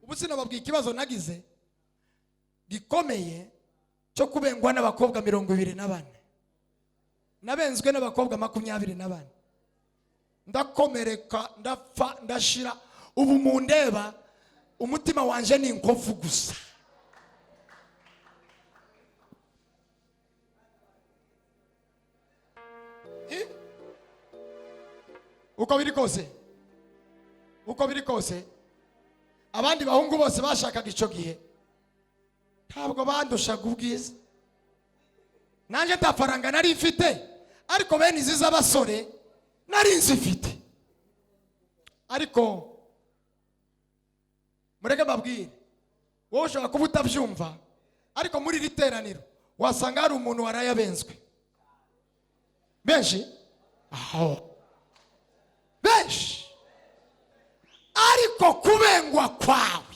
Ubu sinababwiye ikibazo nagize gikomeye cyo kubengwa n'abakobwa 24. Nabenzwe n'abakobwa 24, ndakomereka, ndapfa, ndashira. Ubu mundeba umutima wanje ni inkovu gusa. Uko biri kose, uko biri kose, abandi bahungu bose bashakaga icyo gihe ntabwo bandushaga ubwiza. Nanjye nta faranga nari mfite, ariko bene izi z'abasore nari nzifite. Ariko mureke mbabwire, wowe ushobora kuba utabyumva, ariko muri iri teraniro wasanga hari umuntu warayabenzwe. Benshi aho, benshi. Ariko kubengwa kwawe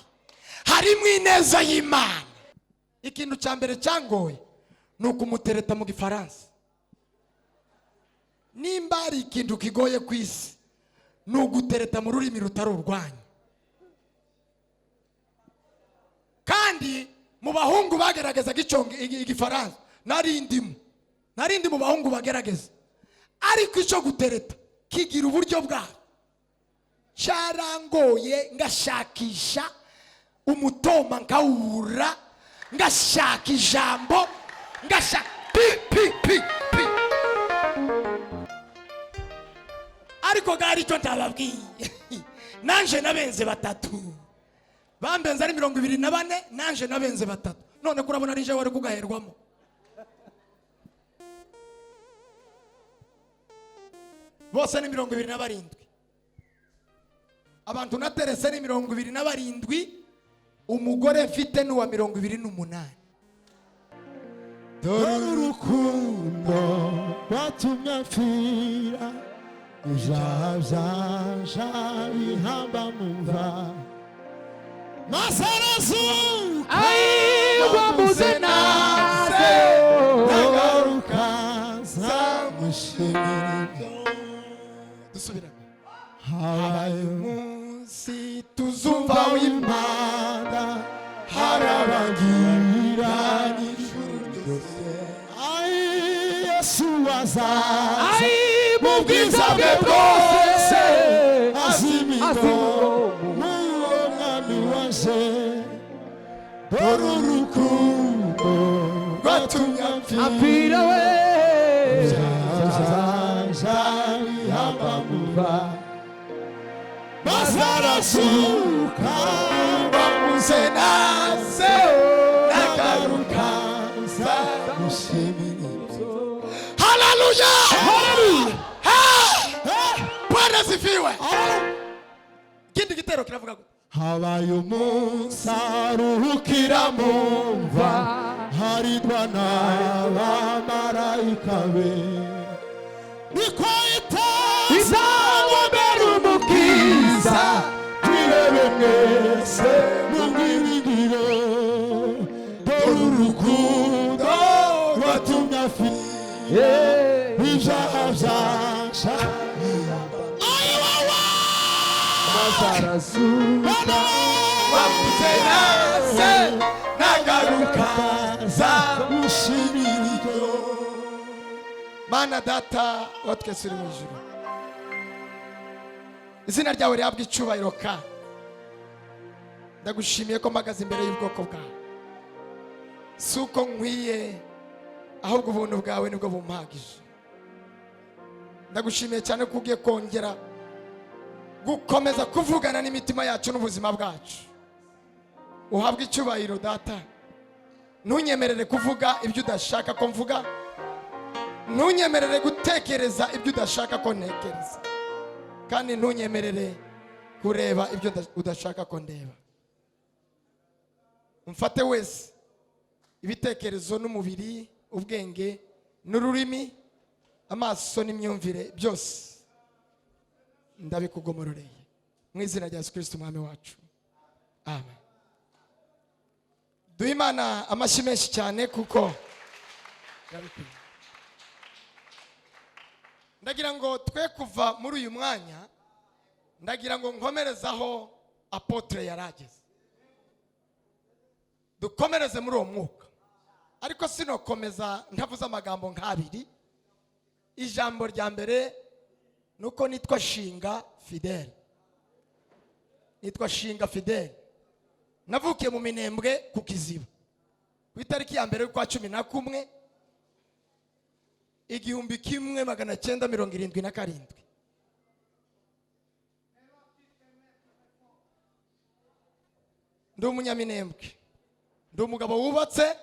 harimo ineza y'Imana. Ikintu cya mbere cyangoye ni ukumutereta mu Gifaransa. Nimba hari ikintu kigoye ku isi ni ugutereta mu rurimi rutari urwanyu. Kandi mu bahungu bageragezaga Igifaransa nari ndimo, nari ndi mu bahungu bagerageza. Ariko icyo gutereta kigira uburyo bwayo. Cyarangoye, ngashakisha umutoma nkawura, ngashaka ijambo, ngashaka pi pi pi pi. Ariko gari icyo ntababwiye, nanje nabenze batatu, bambenze ari 24, nanje nabenze batatu. None kurabona ari je wari kugaherwamo. Bose ni 27. Abantu naterese ni 27, umugore mfite ni uwa 28. Dore urukundo rwatumye apfira ibyaha byanje bihamba mu mva, maze arazuka Ayiwamuze naze nagaruka nzamushimira. Dusubirane. Habaye Umunsi tuzumva w'impanda harabagira ijuru ryose. Ai Yesu azaza Ayi mu bwiza bwe bwose, azimigo n'uwo mwami waje. Dore urukundo rwatumye apfira apfira we ibyaha bihamba mu mva, maze arazuka Bamuze naze nagaruka nzamushimira. Haleluya! Bwana asifiwe. Ikindi gitero kiravuga gute? Habaye umunsi aruhukira mu mva, haridwa n'abamarayika be, niko izabonera umukiza, twirebe mwese mumwiringire. Dore urukundo rwatumye apfira ibyaha byanje. Bamuze naze nagaruka nzamushimira. Mana data wa twese uri mu ijuru, izina ryawe rihabwe icyubahiro. Ka ndagushimiye ko mpagaze imbere y'ubwoko bwawe, si uko nkwiye, ahubwo ubuntu bwawe nibwo bumpagije. Ndagushimiye cyane ko ugiye kongera gukomeza kuvugana n'imitima yacu n'ubuzima bwacu. Uhabwe icyubahiro data. Ntunyemerere kuvuga ibyo udashaka ko mvuga, ntunyemerere gutekereza ibyo udashaka ko ntekereza, kandi ntunyemerere kureba ibyo udashaka ko ndeba. Mfate wese ibitekerezo n'umubiri, ubwenge n'ururimi, amaso n'imyumvire, byose ndabikugomororeye mu izina rya Yesu Kristo umwami wacu, amen. Duhe Imana amashyi menshi cyane kuko birabikwiye. Ndagira ngo twe kuva muri uyu mwanya, ndagira ngo nkomerezaho apotre yarageze. Dukomereze muri uwo mwuka. Ariko sinokomeza ntavuze amagambo nk'abiri. Ijambo rya mbere nuko nitwa Shinga Fidele. Nitwa Shinga Fidele, navukiye mu Minembwe ku Kiziba ku itariki ya 1 y'ukwa 11, 1977. Ndi umunyaminembwe, ndi umugabo wubatse,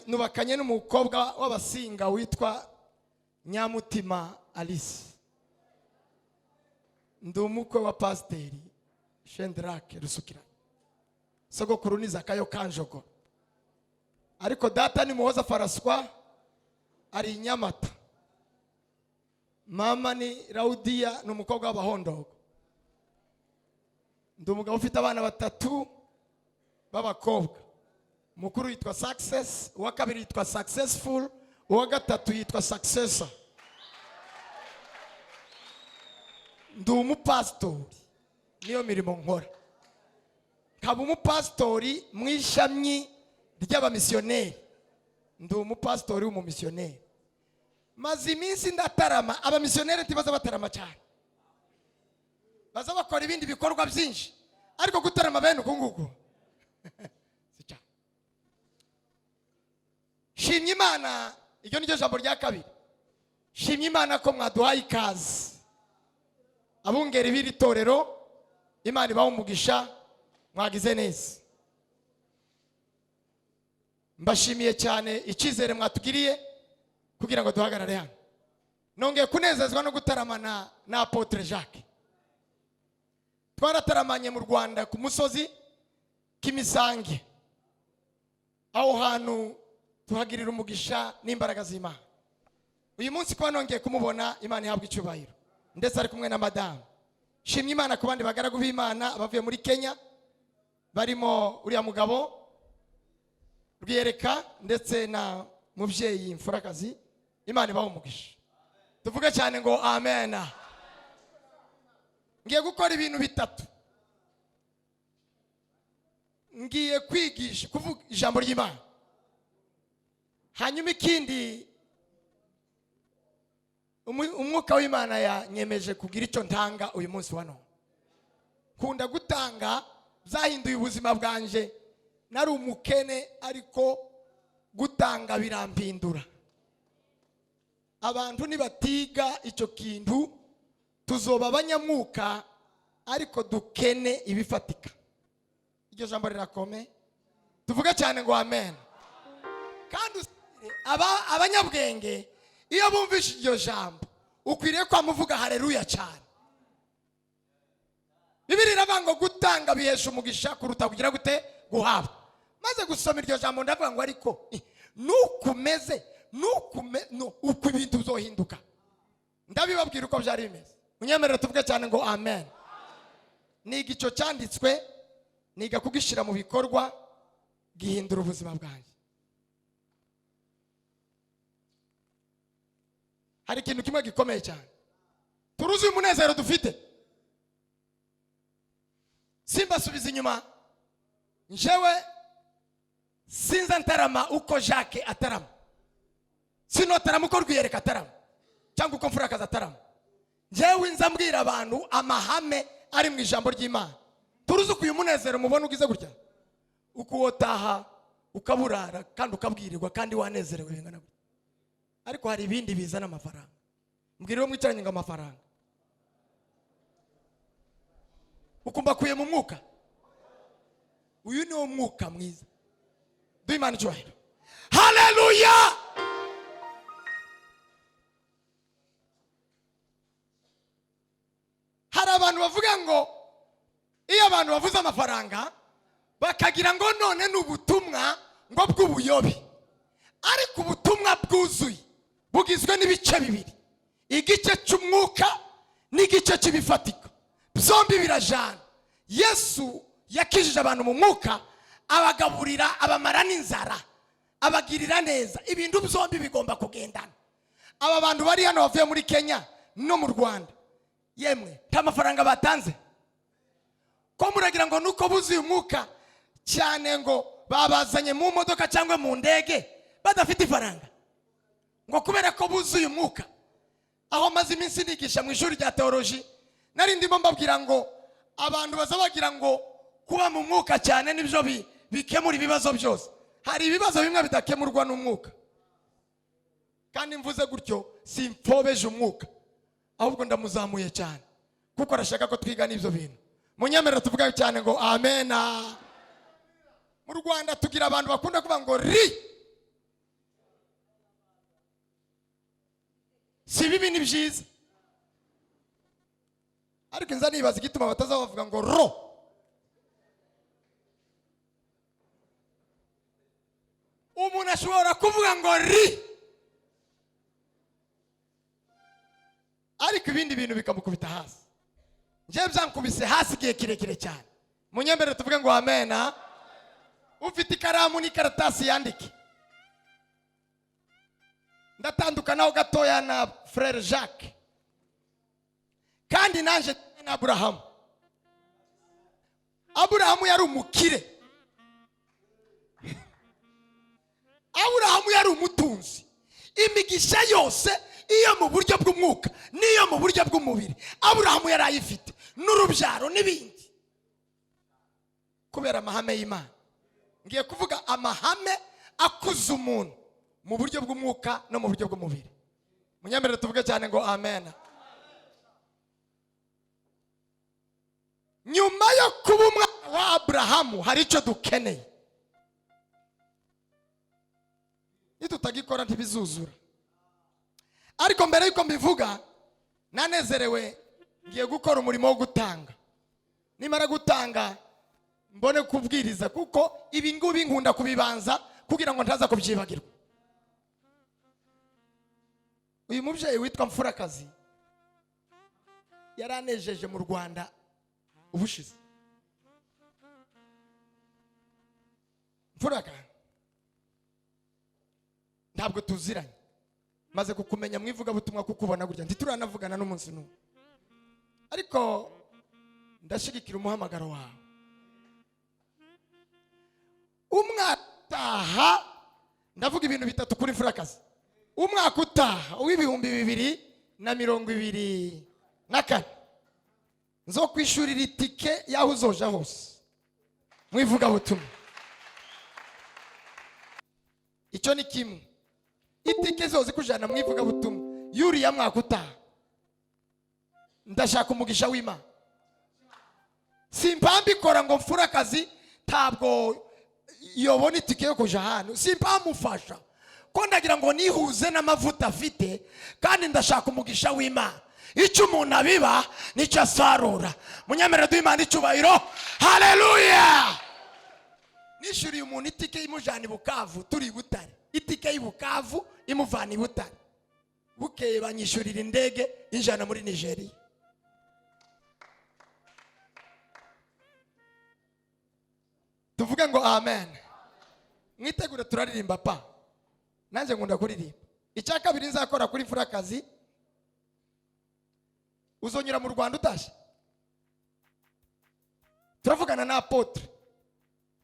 nubakanye n'umukobwa w'Abasinga witwa Nyamutima Alice. Ndi umukwe wa Pasiteri Shendrake Rusukiranye. Sogokuru ni Zakayo Kanjogo, ariko data ni Muhoza Faraswa, ari i Nyamata. Mama ni Raudiya, ni umukobwa w'Abahondogo. Ndi umugabo ufite abana batatu b'abakobwa. Mukuru yitwa Success, uwa kabiri yitwa Successful, uwa gatatu yitwa Successor. Ndi umupasitori, niyo mirimo nkora. Nkaba umupasitori mu ishami ry'abamisiyoneri. Ndi umupasitori w'umumisiyoneri. Maze iminsi ndatarama. Abamisiyoneri ntibaza batarama cyane, baza bakora ibindi bikorwa byinshi, ariko gutarama bene uku nguku si cyane. Shimye Imana, iryo ni ryo jambo rya kabiri. Shimye Imana ko mwaduhaye ikaze, abungeri b'iri torero. Imana ibahe umugisha, mwagize neza. Mbashimiye cyane icyizere mwatugiriye kugira ngo duhagarare hano. Nongeye kunezezwa no gutaramana na Apôtre Jacques. Twarataramanye mu Rwanda ku musozi Kimisange, aho hantu tuhagirira umugisha n'imbaraga z'Imana. Uyu munsi kuba nongeye kumubona, Imana ihabwa icyubahiro, ndetse ari kumwe na madamu. Shimye Imana ku bandi bagaragu b'Imana bavuye muri Kenya, barimo uriya mugabo Rwiyereka ndetse na mubyeyi Mfurakazi. Imana ibahe umugisha. Tuvuge cyane ngo amen. Ngiye gukora ibintu bitatu. Ngiye kwigisha, kuvuga ijambo ry'Imana. Hanyuma ikindi, umwuka w'Imana yanyemeje kugira icyo ntanga uyu munsi wa none. Kunda gutanga byahinduye ubuzima bwanje. Nari umukene, ariko gutanga birampindura. Abantu nibatiga icyo kintu, tuzoba abanyamwuka ariko dukene ibifatika. Iryo jambo rirakome. Tuvuge cyane ngo amen. Kandi abanyabwenge iyo bumvise iryo jambo, ukwiriye kwamuvuga haleluya cyane. Bibiliya iravuga ngo gutanga bihesha umugisha kuruta kugira gute? Guhabwa. Maze gusoma iryo jambo ndavuga ngo ariko nukumeze nukume no, uko ibintu bizohinduka. Ndabibabwira uko byari bimeze. Munyemerere tuvuge cyane ngo amen. Niga icyo cyanditswe, niga kugishyira mu bikorwa, gihindura ubuzima bwanjye. Hari ikintu kimwe gikomeye cyane. Turuzi umunezero dufite. Simbasubiza inyuma, njewe sinza ntarama uko Jacques atarama, sinotarama uko Rwiyereka atarama, cyangwa uko Mfurakazi atarama. Njewe nza mbwira abantu amahame ari mu ijambo ry'Imana. Turuzi uko uyu munezero mubona ugize gutya, uko wotaha ukaburara kandi ukabwirirwa kandi wanezerewe bingana gutya. Ariko hari ibindi bizana amafaranga. Mbwira uwo mwicaranye ngo amafaranga. Ukumva akuye mu mwuka. Uyu ni wo mwuka mwiza. Duhe Imana icyubahiro. Haleluya! Hari abantu bavuga ngo iyo abantu bavuze amafaranga bakagira ngo none ni ubutumwa ngo bw'ubuyobe. Ariko ubutumwa bwuzuye bugizwe n'ibice bibiri, igice cy'umwuka n'igice cy'ibifatika. Byombi birajana. Yesu yakijije abantu mu mwuka, abagaburira, abamara n'inzara, abagirira neza. Ibintu byombi bigomba kugendana. Aba bantu bari hano bavuye muri Kenya no mu Rwanda, yemwe nta mafaranga batanze. Ko muragira ngo nuko buzuye umwuka cyane ngo Babazanye mu modoka cyangwa mu ndege badafite ifaranga, ngo kubera ko buzuye umwuka. Aho maze iminsi nigisha mu ishuri rya théologie, nari ndimo mbabwira ngo abantu baza bagira ngo kuba mu mwuka cyane nibyo bikemura ibibazo byose. Hari ibibazo bimwe bidakemurwa n'umwuka. Kandi mvuze gutyo simpfobeje umwuka, ahubwo ndamuzamuye cyane, kuko arashaka ko twiga n'ibyo bintu. Munyemerere tuvuga cyane ngo amena. Mu Rwanda tugira abantu bakunda kuvuga ngo ri si bibi, ni byiza, ariko inza nibaza igituma bataza bavuga ngo ro. Umuntu ashobora kuvuga ngo ri, ariko ibindi bintu bikamukubita hasi. Njyewe byankubise hasi igihe kirekire cyane. Munyemerere tuvuge ngo amena. Ufite ikaramu n'ikaratasi yandike. Ndatandukanaho gatoya na Frère Jacques, kandi naje na Aburahamu. Aburahamu yari umukire, Aburahamu yari umutunzi. Imigisha yose, iyo mu buryo bw'umwuka n'iyo mu buryo bw'umubiri, Aburahamu yari ayifite, n'urubyaro n'ibindi, kubera amahame y'Imana. Ngiye kuvuga amahame akuza umuntu mu buryo bw'umwuka no mu buryo bw'umubiri. Munyemerere tuvuge cyane ngo amen. Nyuma yo kuba umwana wa Aburahamu, hari icyo dukeneye. Nitutagikora ntibizuzura. Ariko mbere yuko mbivuga, nanezerewe, ngiye gukora umurimo wo gutanga. Nimara gutanga mbone kubwiriza, kuko ibi ngubi nkunda kubibanza kugira ngo ntaza kubyibagirwa. Uyu mubyeyi witwa Mfurakazi yaranejeje mu Rwanda ubushize. Mfuraka, ntabwo tuziranye, maze kukumenya mu ivugabutumwa, kukubona gutya, ntituranavugana n'umunsi n'umwe, ariko ndashyigikira umuhamagaro wawe. Umwaka utaha, ndavuga ibintu bitatu kuri Mfurakazi. Umwaka utaha w'2024, nzo kwishurira itike y'aho uzoja hose mu ivugabutumwa. Icyo ni kimwe. Itike zose kujana mu ivugabutumwa yuriya mwaka utaha. Ndashaka umugisha w'Imana. Simpambikora ngo Mfurakazi ntabwo yobona itike yo kuja ahantu, simpamufasha ko ndagira ngo nihuze n'amavuta afite, kandi ndashaka umugisha w'Imana. Icyo umuntu abiba nicyo asarura. Munyemerere duhe Imana icyubahiro. Haleluya. Nishyuriye umuntu itike imujana i Bukavu, turi i Butare, itike y'i Bukavu imuvana i Butare, bukeye banyishyurira indege injana muri Nigeria. Tuvuge ngo amen. Mwitegure turaririmba pa, nanjye nkunda kuririmba. Icya kabiri nzakora kuri Mfurakazi, uzonyura mu Rwanda utashye, turavugana na apôtre,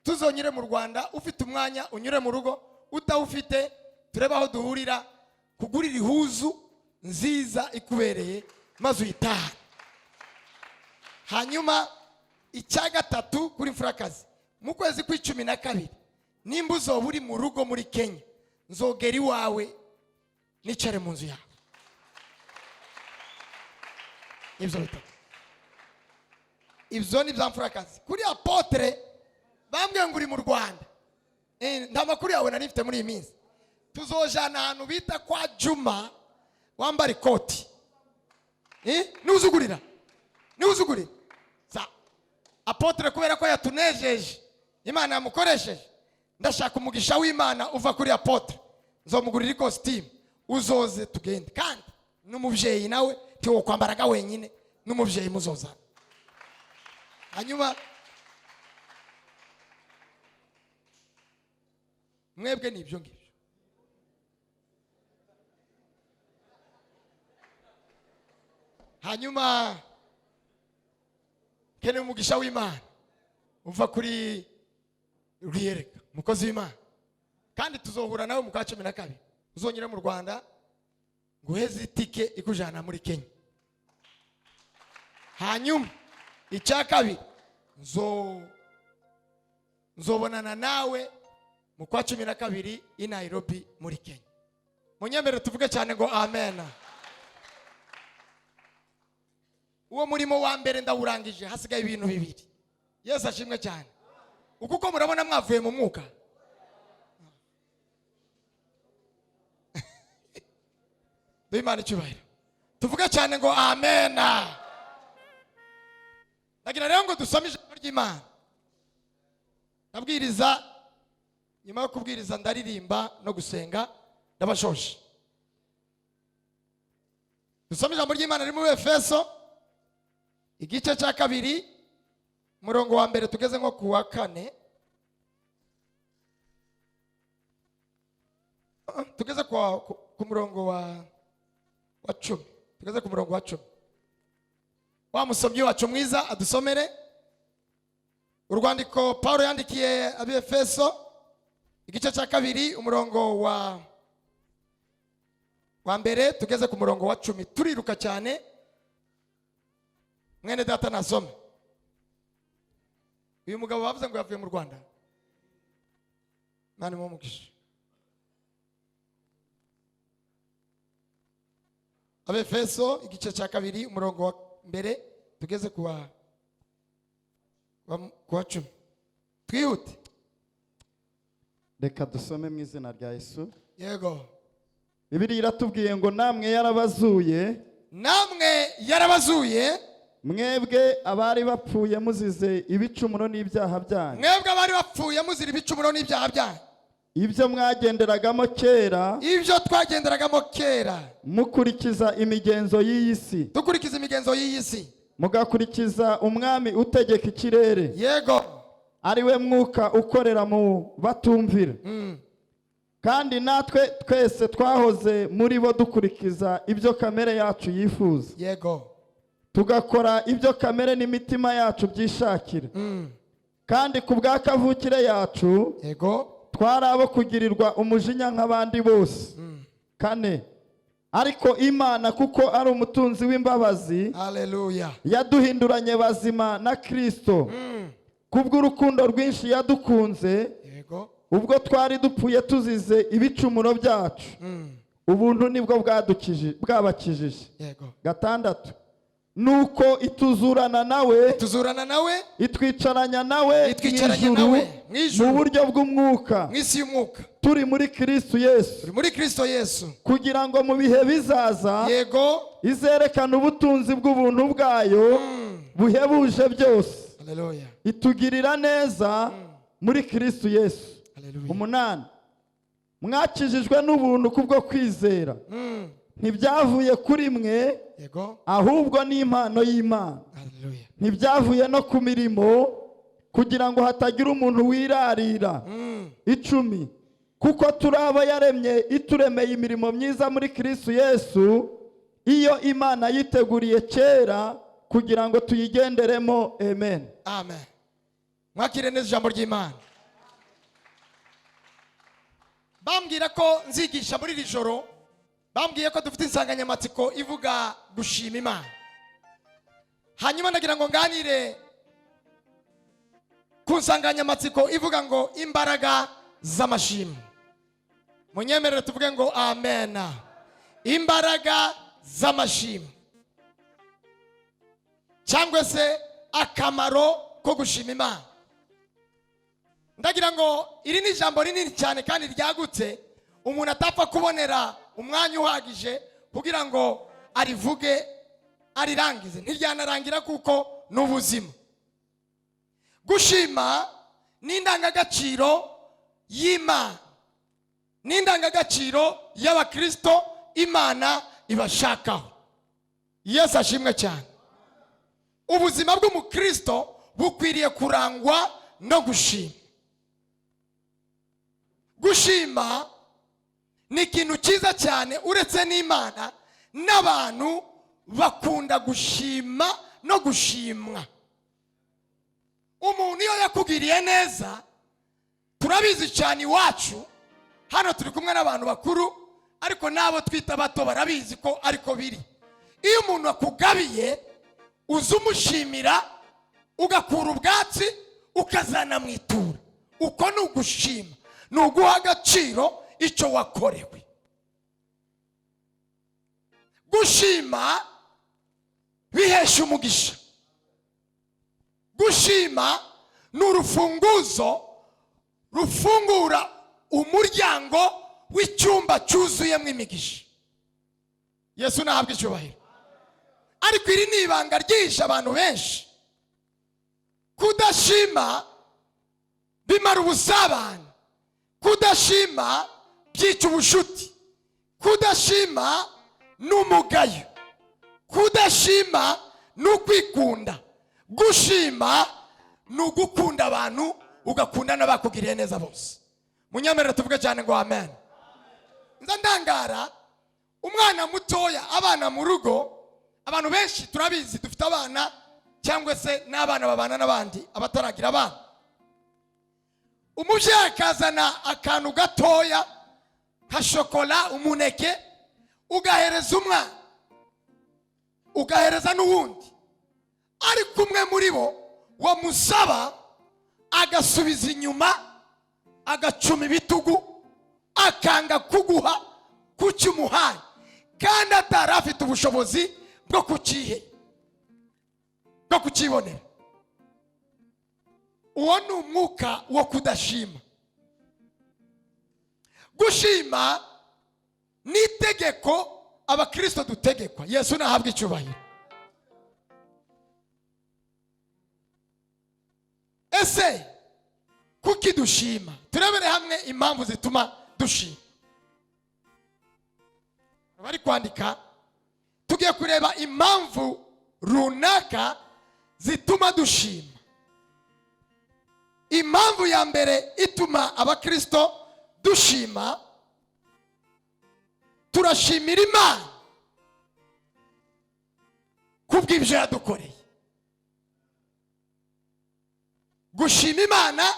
tuzonyure mu Rwanda. Ufite umwanya unyure mu rugo, utawufite turebe aho duhurira, kugurira ihuzu nziza ikubereye maze uyitahe. Hanyuma icya gatatu kuri Mfurakazi, mu kwezi kw'icumi na kabiri, nimba uzoba uri mu rugo muri Kenya, nzogera iwawe nicare mu nzu yawe. Ibyo bitatu, ibyo ni bya Mfurakazi. Kuri apôtre, bambwiye ngo uri mu Rwanda. Nta makuru yawe nari mfite muri iyi minsi. Tuzojana ahantu bita kwa Juma wambara ikoti. Niwuzugurira, niwuzugurira sa apôtre, kubera ko yatunejeje, Imana yamukoresheje. Ndashaka umugisha w'Imana uva kuri apôtre, nzomugurira ikositimu, uzoze tugende. Kandi n'umubyeyi nawe ntiwokwambaraga wenyine, n'umubyeyi muzozana. Hanyuma mwebwe ni ibyo ngibyo. Hanyuma keneye umugisha w'Imana uva kuri Rwiyereka, umukozi w'Imana, kandi tuzohura nawe mu kwa 12. Uzongera mu Rwanda nguheze itike ikujana muri Kenya. Hanyuma icya kabiri, nzobonana nawe mu kwa 12 i Nairobi muri Kenya. Munyemere tuvuge cyane ngo amen. Uwo murimo wa mbere ndawurangije, hasigaye ibintu bibiri. Yesu ashimwe cyane. Uko murabona mwavuye mu mwuka. Duhe Imana icyubahiro. Tuvuge cyane ngo amen. Ndagira rero ngo dusome ijambo ry'Imana. Ndabwiriza, nyuma yo kubwiriza ndaririmba no gusenga, ndabashoshe. Dusome ijambo ry'Imana riri muri Efeso igice cya 2 murongo wa 1 tugeze nko ku wa 4. Tugeze ku murongo wa 10. Tugeze ku murongo wa 10. Wa musomyi wacu mwiza adusomere urwandiko Paulo yandikiye ab'Efeso igice cya 2 umurongo wa 1 tugeze ku murongo wa 10. Turiruka cyane. Mwene data nasome. Uyu mugabo bavuze ngo yavuye mu Rwanda. Mani mumugisha. Abefeso igice cya 2 umurongo wa 1 tugeze ku wa 10. Twihute. Reka dusome mu izina rya Yesu. Yego. Bibiliya iratubwiye ngo namwe yarabazuye. Namwe yarabazuye. Mwebwe abari bapfuye muzize ibicumuro n'ibyaha byanyu. Mwebwe abari bapfuye muzira ibicumuro n'ibyaha byanyu. Ibyo mwagenderagamo kera. Ibyo twagenderagamo kera. Mukurikiza imigenzo y'iyi si. Dukurikiza imigenzo y'iyi si. Mugakurikiza umwami utegeka ikirere. Yego. Ari we mwuka ukorera mu batumvira. Kandi natwe twese twahoze muri bo dukurikiza ibyo kamere yacu yifuza. Yego. Tugakora ibyo kamere n'imitima yacu byishakira. Kandi ku bwa kavukire yacu. Yego. Twari abo kugirirwa umujinya nk'abandi bose. 4. Ariko Imana kuko ari umutunzi w'imbabazi. Haleluya. Yaduhinduranye bazima na Kristo. Kubw'urukundo rwinshi yadukunze. Yego. Ubwo twari dupfuye tuzize ibicumuro byacu. Ubuntu nibwo bwabakijije. Yego. 6. Nuko ituzurana nawe, tuzurana nawe, itwicaranya nawe mu mu buryo bw'umwuka, mu isi y'umwuka, turi muri Kristo Yesu, turi muri Kristo Yesu, kugira ngo mu bihe bizaza, yego, izerekana ubutunzi bw'ubuntu bwayo buhebuje byose. Haleluya. Itugirira neza muri Kristo Yesu. Haleluya. 8. Mwakijijwe n'ubuntu kubwo kwizera. Ntibyavuye kuri mwe, yego, ahubwo ni impano y'Imana. Haleluya. Ntibyavuye no ku mirimo, kugira ngo hatagira umuntu wirarira. 10. Kuko turi abo yaremye, ituremeye imirimo myiza muri Kristo Yesu, iyo Imana yiteguriye kera kugira ngo tuyigenderemo. Amen. Amen. Mwakire neza ijambo ry'Imana. Bambwira ko nzigisha muri iri joro, bambwiye ko dufite insanganyamatsiko ivuga gushima Imana. Hanyuma ndagira ngo nganire ku nsanganyamatsiko ivuga ngo imbaraga z'amashimwe. Munyemerere tuvuge ngo amen. Imbaraga z'amashimwe, cyangwa se akamaro ko gushima Imana. Ndagira ngo iri ni ijambo rinini cyane kandi ryagutse, umuntu atapfa kubonera umwanya uhagije kugira ngo arivuge arirangize. Ntiryanarangira kuko n'ubuzima. Gushima ni indangagaciro y'Imana, ni indangagaciro y'Abakristo Imana ibashakaho. Yesu ashimwe cyane. Ubuzima bw'umukristo bukwiriye kurangwa no gushima. Gushima ni ikintu cyiza cyane, uretse n'Imana n'abantu bakunda gushima no gushimwa. Umuntu iyo yakugiriye neza Turabizi cyane iwacu hano, turi kumwe n'abantu bakuru, ariko n'abo twita bato barabizi ko ariko biri. Iyo umuntu akugabiye, uza umushimira, ugakura ubwatsi ukazanamwitura. Uko ni ugushima, ni uguha agaciro icyo wakorewe. Gushima bihesha umugisha. Gushima ni urufunguzo rufungura umuryango w'icyumba cyuzuyemo imigisha. Yesu nahabwa icyubahiro. Ariko iri ni ibanga ryihishe abantu benshi. Kudashima bimara ubusabane, kudashima byica ubushuti, kudashima ni umugayo, kudashima ni ukwikunda. Gushima ni ugukunda abantu, ugakunda n'abakugiriye neza bose. Munyemerere tuvuge cyane ngo amen. Nza ndangara umwana mutoya, abana mu rugo. Abantu benshi turabizi, dufite abana cyangwa se n'abana babana n'abandi, abataragira abana. Umubyeyi akazana akantu gatoya nka shokora, umuneke, ugahereza umwana, ugahereza n'uwundi, ariko umwe muri bo wamusaba agasubiza inyuma, agacuma ibitugu, akanga kuguha kuki umuhaye, kandi atari afite ubushobozi bwo kukihe, bwo kukibonera. Uwo ni umwuka wo kudashima. Gushima ni itegeko abakirisito dutegekwa. Yesu nahabwa icyubahiro. Ese kuki dushima? Turebere hamwe impamvu zituma dushima. Bari kwandika, tugiye kureba impamvu runaka zituma dushima. Impamvu ya mbere ituma abakirisito dushima: turashimira Imana kubw'ibyo yadukoreye. Gushima Imana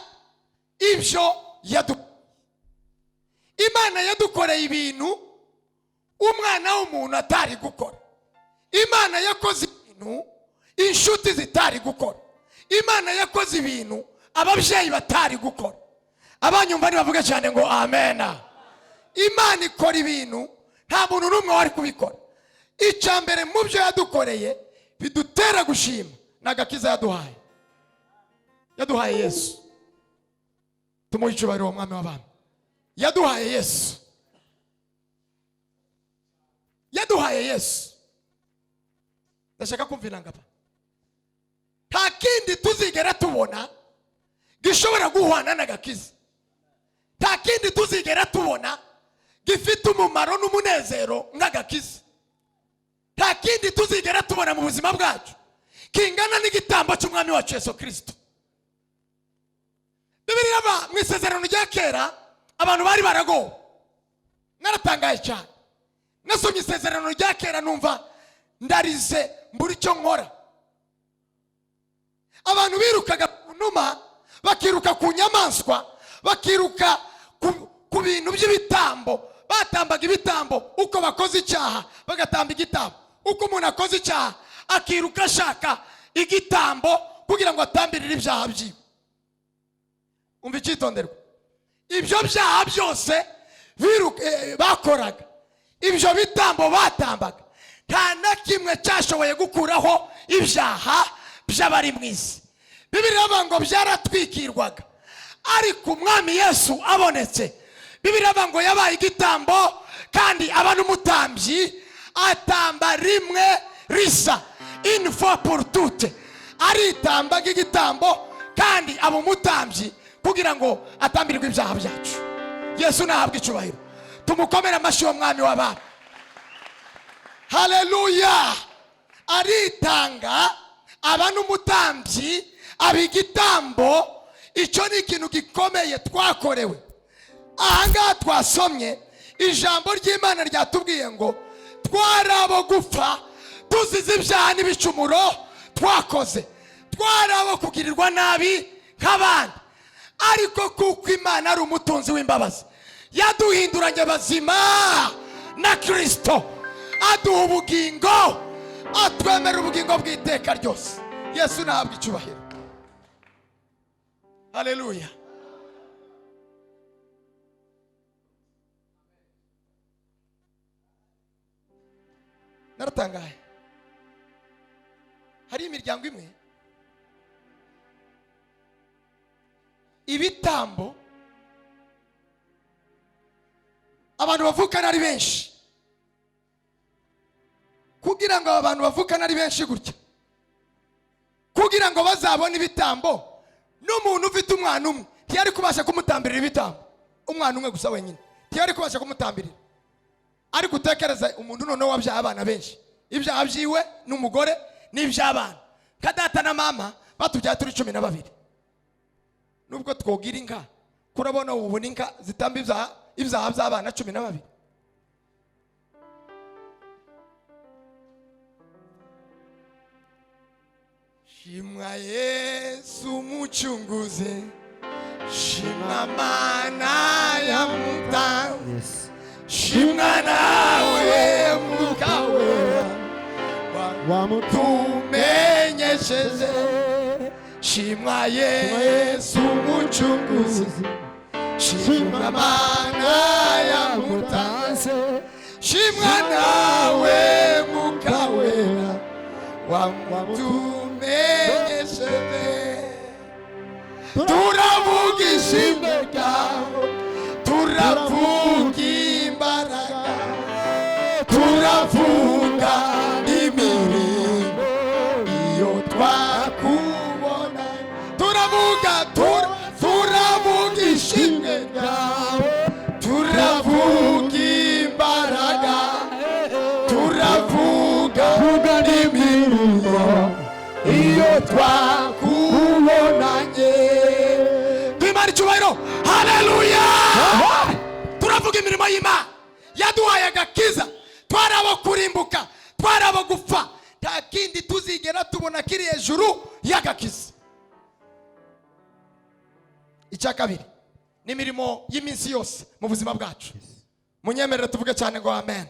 ibyo Imana yadukoreye, ibintu umwana w'umuntu atari gukora. Imana yakoze ibintu inshuti zitari gukora. Imana yakoze ibintu ababyeyi batari gukora. Abanyumva ntibavuge cyane ngo amena. Imana ikora ibintu nta muntu n'umwe wari kubikora. Icya mbere mu byo yadukoreye bidutera gushima ni agakiza yaduhaye. Yaduhaye Yesu. Tumuhe icyubahiro uwo Mwami w'abami. Yaduhaye Yesu, yaduhaye Yesu. Ndashaka kumva inanga. Nta kindi tuzigera tubona gishobora guhwana n'agakiza. Nta kindi tuzigera tubona gifite umumaro n'umunezero nk'agakiza. Nta kindi tuzigera tubona mu buzima bwacu kingana n'igitambo cy'Umwami wacu Yesu Kirisito. Bibiliya, mu Isezerano rya Kera, abantu bari baragowe. Naratangaye cyane, nasomye Isezerano rya Kera numva ndarize, mbura icyo nkora. Abantu birukaga ku numa, bakiruka ku nyamaswa, bakiruka ku bintu by'ibitambo. Batambaga ibitambo uko bakoze icyaha, bagatamba igitambo. Uko umuntu akoze icyaha, akiruka ashaka igitambo kugira ngo atambirire ibyaha byiwe. Umva icyitonderwa: ibyo byaha byose bakoraga, ibyo bitambo batambaga, nta na kimwe cyashoboye gukuraho ibyaha by'abari mu isi. Bibiliya iravuga ngo byaratwikirwaga, ariko Umwami Yesu abonetse, Bibiliya iravuga ngo yabaye igitambo kandi aba n'umutambyi, atamba rimwe risa, une fois pour toutes. Aritamba nk'igitambo kandi aba umutambyi kugira ngo atambirwe ibyaha byacu. Yesu nahabwe icyubahiro. Tumukomere amashyi uwo Mwami w'abami. Haleluya! Aritanga, aba n'umutambyi, aba igitambo. Icyo ni ikintu gikomeye twakorewe. Ahangaha twasomye ijambo ry'Imana ryatubwiye ngo twari abo gupfa tuzize ibyaha n'ibicumuro twakoze, twari abo kugirirwa nabi nk'abandi. Ariko kuko Imana ari umutunzi w'imbabazi, yaduhinduranye bazima na Kristo, aduha ubugingo, atwemera ubugingo bw'iteka ryose. Yesu nahabwa icyubahiro. Haleluya. Naratangaye, hari imiryango imwe ibitambo abantu bavukana ari benshi. Kugira ngo aba bantu bavukana ari benshi gutya, kugira ngo bazabone ibitambo, n'umuntu ufite umwana umwe ntiyari kubasha kumutambirira ibitambo. Umwana umwe gusa wenyine ntiyari kubasha kumutambirira. Ariko utekereza umuntu noneho wabyaye abana benshi, ibyaha byiwe n'umugore n'iby'abana. Ka data na mama batubyaye turi 12. Nubwo twogira inka, kurabona ubona inka zitamba ibyaha by'abana 12. Shimwa Yesu muchunguze, shimwa mana ya mutanzi, shimwa nawe Mwuka Wera wamutumenyesheje. Shimwa Yesu muchunguzi, shimwa mana ya mutanzi, shimwa nawe Mwuka Wera wamutumenyesheje. Turavuga ishimwe ryawe, turavuga imbaraga, turavuga imirimo iyo twakubona. Turavuga, turavuga ishimwe ryawe, turavuga imbaraga, turavuga imirimo iyo twakubonanye. Twimana icyubahiro. Haleluya. Turavuga imirimo y'Imana yaduhaye agakiza. Twari abo kurimbuka, twari abo gupfa, nta kindi tuzigera tubona kiri hejuru y'agakiza. Icya kabiri ni imirimo y'iminsi yose mu buzima bwacu. Munyemerere tuvuge cyane ngo amen.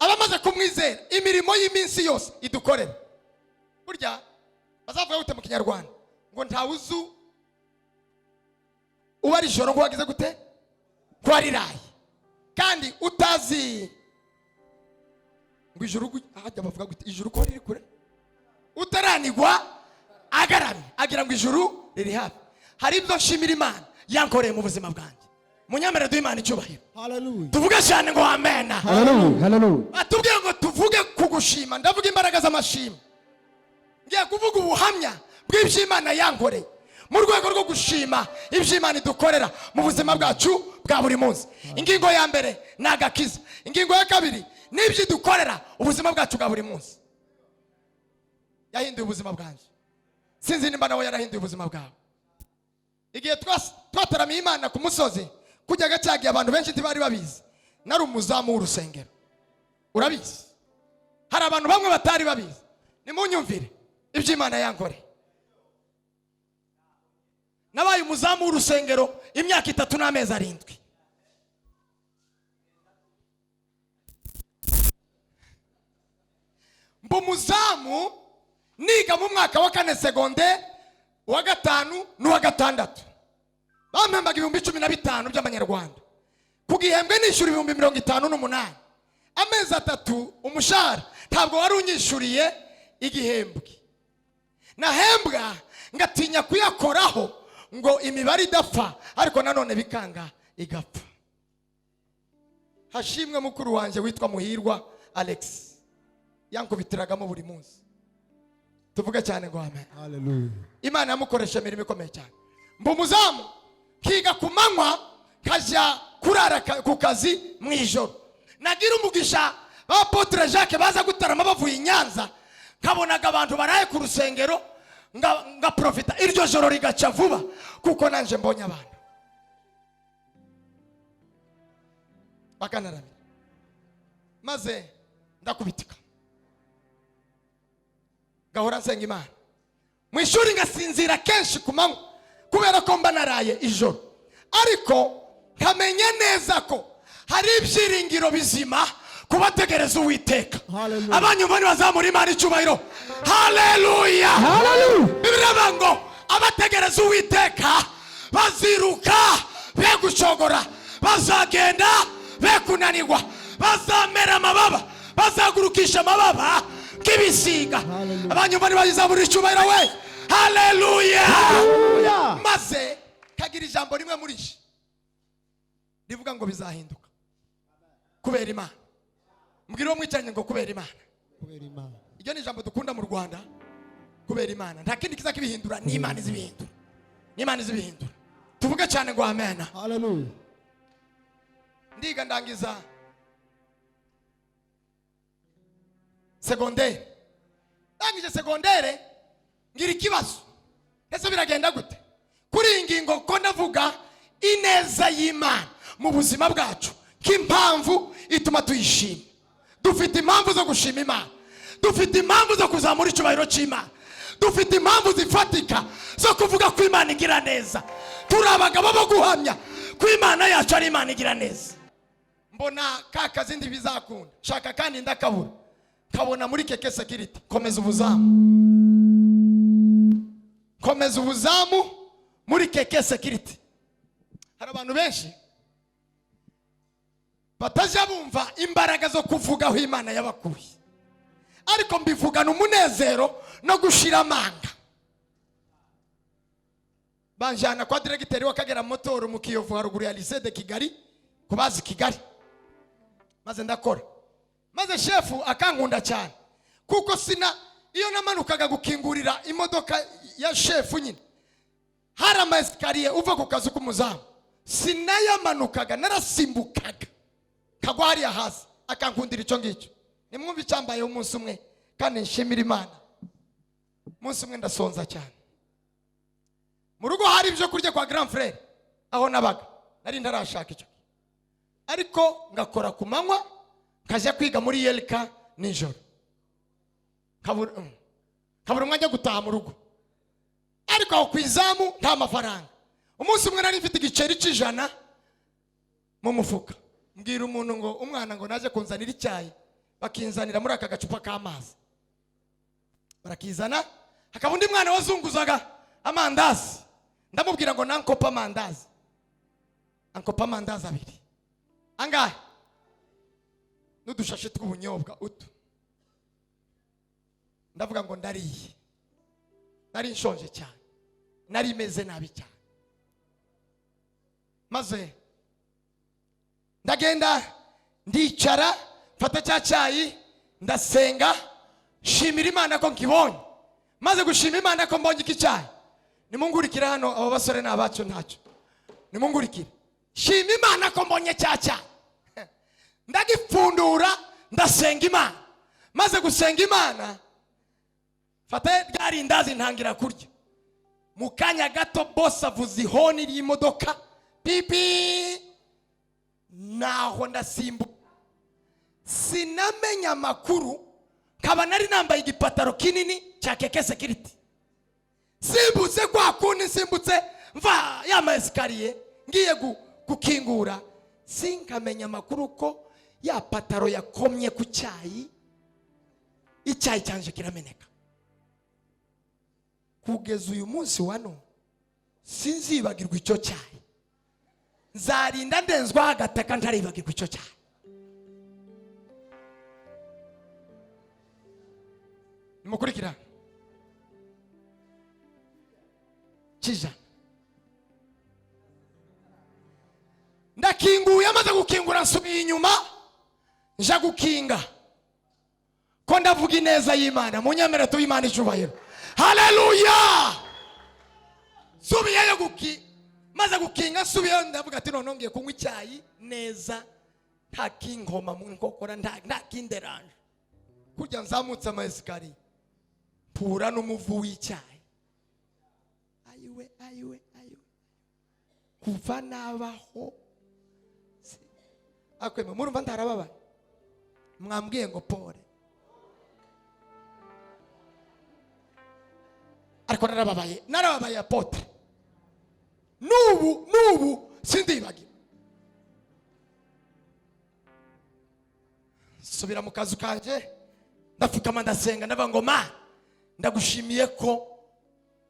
Abamaze kumwizera, imirimo y'iminsi yose idukorera. Burya bazavuga gute mu Kinyarwanda ngo ntawuzu uba ari ijoro ngo wagize gute ko ariraye, kandi utazi ngo ijuru hajya bavuga gute ijuru ko riri kure, utaranigwa agaramye agira ngo ijuru riri hafi. Hari ibyo nshimira Imana yankoreye mu buzima bwanjye. Munyemerere duhe Imana icyubahiro. Haleluya. Tuvuge cyane ngo amen. Haleluya. Haleluya. Atubwiye ngo tuvuge kugushima. Ndavuga imbaraga z'amashimwe. Ngiye kuvuga ubuhamya bw'iby'Imana yankoreye mu rwego rwo gushima iby'Imana idukorera mu buzima bwacu bwa buri munsi. Ingingo ya mbere ni agakiza. Ingingo ya kabiri ni ibyo idukorera ubuzima bwacu bwa buri munsi. Yahinduye ubuzima bwanjye. Sinzi nimba nawe yarahinduye ubuzima bwawe. Igihe twataramiye Imana ku musozi, kujyaga cyagiye abantu benshi ntibari babizi, nari umuzamu w'urusengero. Urabizi, hari abantu bamwe batari babizi. Nimunyumvire iby'Imana yankoreye. Nabaye umuzamu w'urusengero imyaka 3 n'amezi 7. Mba umuzamu niga mu mwaka wa 4 segonde, wa 5 n'uwa 6. Bampembaga 15,000 by'amanyarwanda. Ku gihembwe nishyura 58,000. Amezi 3 umushahara ntabwo wari unyishyuriye igihembwe. Nahembwa ngatinya kuyakoraho ngo imibare idapfa, ariko nanone bikanga igapfa. Hashimwe mukuru wanjye witwa Muhirwa Alex, yankubitiragamo buri munsi. Tuvuge cyane ngo amen. Haleluya. Imana yamukoresha imirimo ikomeye cyane. Mba umuzamu, kiga ku manywa, kajya kurara ku kazi mu ijoro. Nagira umugisha ba Apotre Jacques baza gutarama bavuye i Nyanza, kabonaga abantu baraye ku rusengero, nga profita iryo joro rigaca vuba kuko nanje mbonye abantu bakanaramira. Maze ndakubitika, gahora nsenga Imana. Mu ishuri ngasinzira kenshi ku manywa kubera ko mba naraye ijoro, ariko nkamenya neza ko hari ibyiringiro bizima kubategereza Uwiteka. Hallelujah. Abanyumva ntibazamura Imana icyubahiro. Haleluya! Bibiliya ivuga ngo abategereza Uwiteka baziruka be gucogora, bazagenda be kunanirwa, bazamera amababa, bazagurukisha amababa nk'ibisiga. Abanyumva ntibazamura icyubahiro we. Haleluya! Maze kagira ijambo rimwe muri iki rivuga ngo bizahinduka kubera Imana. Mbwira uwo mwicaranye ngo kubera Imana. Kubera Imana. Iryo ni ijambo dukunda mu Rwanda, kubera Imana. Nta kindi kiza kibihindura, ni Imana izibihindura, ni Imana izibihindura. Tuvuge cyane ngo amena. Hallelujah. Ndiga, ndangiza segondere. Ndangije segondere ngira ikibazo: ese biragenda gute kuri iyi ngingo ko ndavuga ineza y'Imana mu buzima bwacu nk'impamvu ituma tuyishima? Dufite impamvu zo gushima Imana, dufite impamvu zo kuzamura icyubahiro cy'Imana, dufite impamvu zifatika zo kuvuga ko Imana igira neza. Turi abagabo bo guhamya ko Imana yacu ari Imana igira neza. Mbona ka kazi ntibizakunda, shaka kandi ndakabura. Kabona muri KK Security, komeza ubuzamu, komeza ubuzamu muri KK Security. Hari abantu benshi batajya bumva imbaraga zo kuvuga aho Imana yabakuye, ariko mbivugana umunezero no gushira amanga. Banjyana kwa diregiteri w'Akagera Motors mu Kiyovu, haruguru ya Lycée de Kigali ku bazi Kigali. Maze ndakora, maze shefu akankunda cyane, kuko sina iyo namanukaga gukingurira imodoka ya shefu nyine, hari ama escalier uva ku kazu k'umuzamu, sinayamanukaga, narasimbukaga kagwa hariya hasi. Akankundira icyo ngicyo. Nimwumve icyambayeho umunsi umwe kandi nshimira Imana. Umunsi umwe ndasonza cyane. Mu rugo hari ibyo kurya kwa grand frère aho nabaga, nari ntarashaka icyo, ariko ngakora ku manywa, nkajya kwiga muri ULK nijoro, nkabura umwanya wo gutaha mu rugo, ariko aho ku izamu nta mafaranga. Umunsi umwe nari mfite igiceri cy'ijana mu mufuka, mbwira umuntu ngo umwana ngo naje kunzanira icyayi, bakinzanira muri aka gacupa k'amazi, barakizana. Hakaba undi mwana wazunguzaga amandazi, ndamubwira ngo nankopa amandazi, ankopa amandazi abiri angahe n'udushashi tw'ubunyobwa utu. Ndavuga ngo ndariye. Nari nshonje cyane, nari meze nabi cyane. Maze ndagenda, ndicara, mfata cya cyayi, ndasenga, shimira Imana ko nkibonye. Maze gushima Imana ko mbonye iki cyayi, nimungurikire hano, abo basore ni abacu, ntacyo, nimungurikire. Shima Imana ko mbonye cya cyayi, ndagipfundura, ndasenga Imana. Maze gusenga Imana, fata rya rindazi, ntangira kurya. Mu kanya gato bose avuza ihoni ry'imodoka, pipi, naho ndasimbuka, sinamenya amakuru. Nkaba nari nambaye igipataro kinini cya KK Security. Simbutse kwa kundi, nsimbutse mva ya ma escalier ngiye gukingura, sinkamenya amakuru ko ya pataro yakomye ku cyayi, icyayi cyanje kirameneka. Kugeza uyu munsi wa none sinzibagirwa icyo cyayi, nzarinda ndenzwaho agataka ntaribagirwa icyo cyayi. Nimukurikira kijana, ndakinguye. Amaze gukingura, nsubiye inyuma nja gukinga. Ko ndavuga ineza y'Imana, munyemere tuhe Imana icyubahiro. Haleluya! Nsubiyeyo guki, maze gukinga nsubiyeyo, ndavuga ati noneho ngiye kunywa icyayi neza, nta kinkoma mu nkokora, nta kinderanje. Kurya nzamutse ama escalier, mpura n'umuvu w'icyayi. Ayiwe, ayiwe, ayiwe! Kuva nabaho akwema, murumva ntarababaye? Mwambwiye ngo pole. Ariko Ariko narababaye, narababaye, apôtre. N'ubu sindibagira. Subira mu kazu kanjye, ndapfukama, ndasenga, ndavuga ngo: "Ma, ndagushimiye ko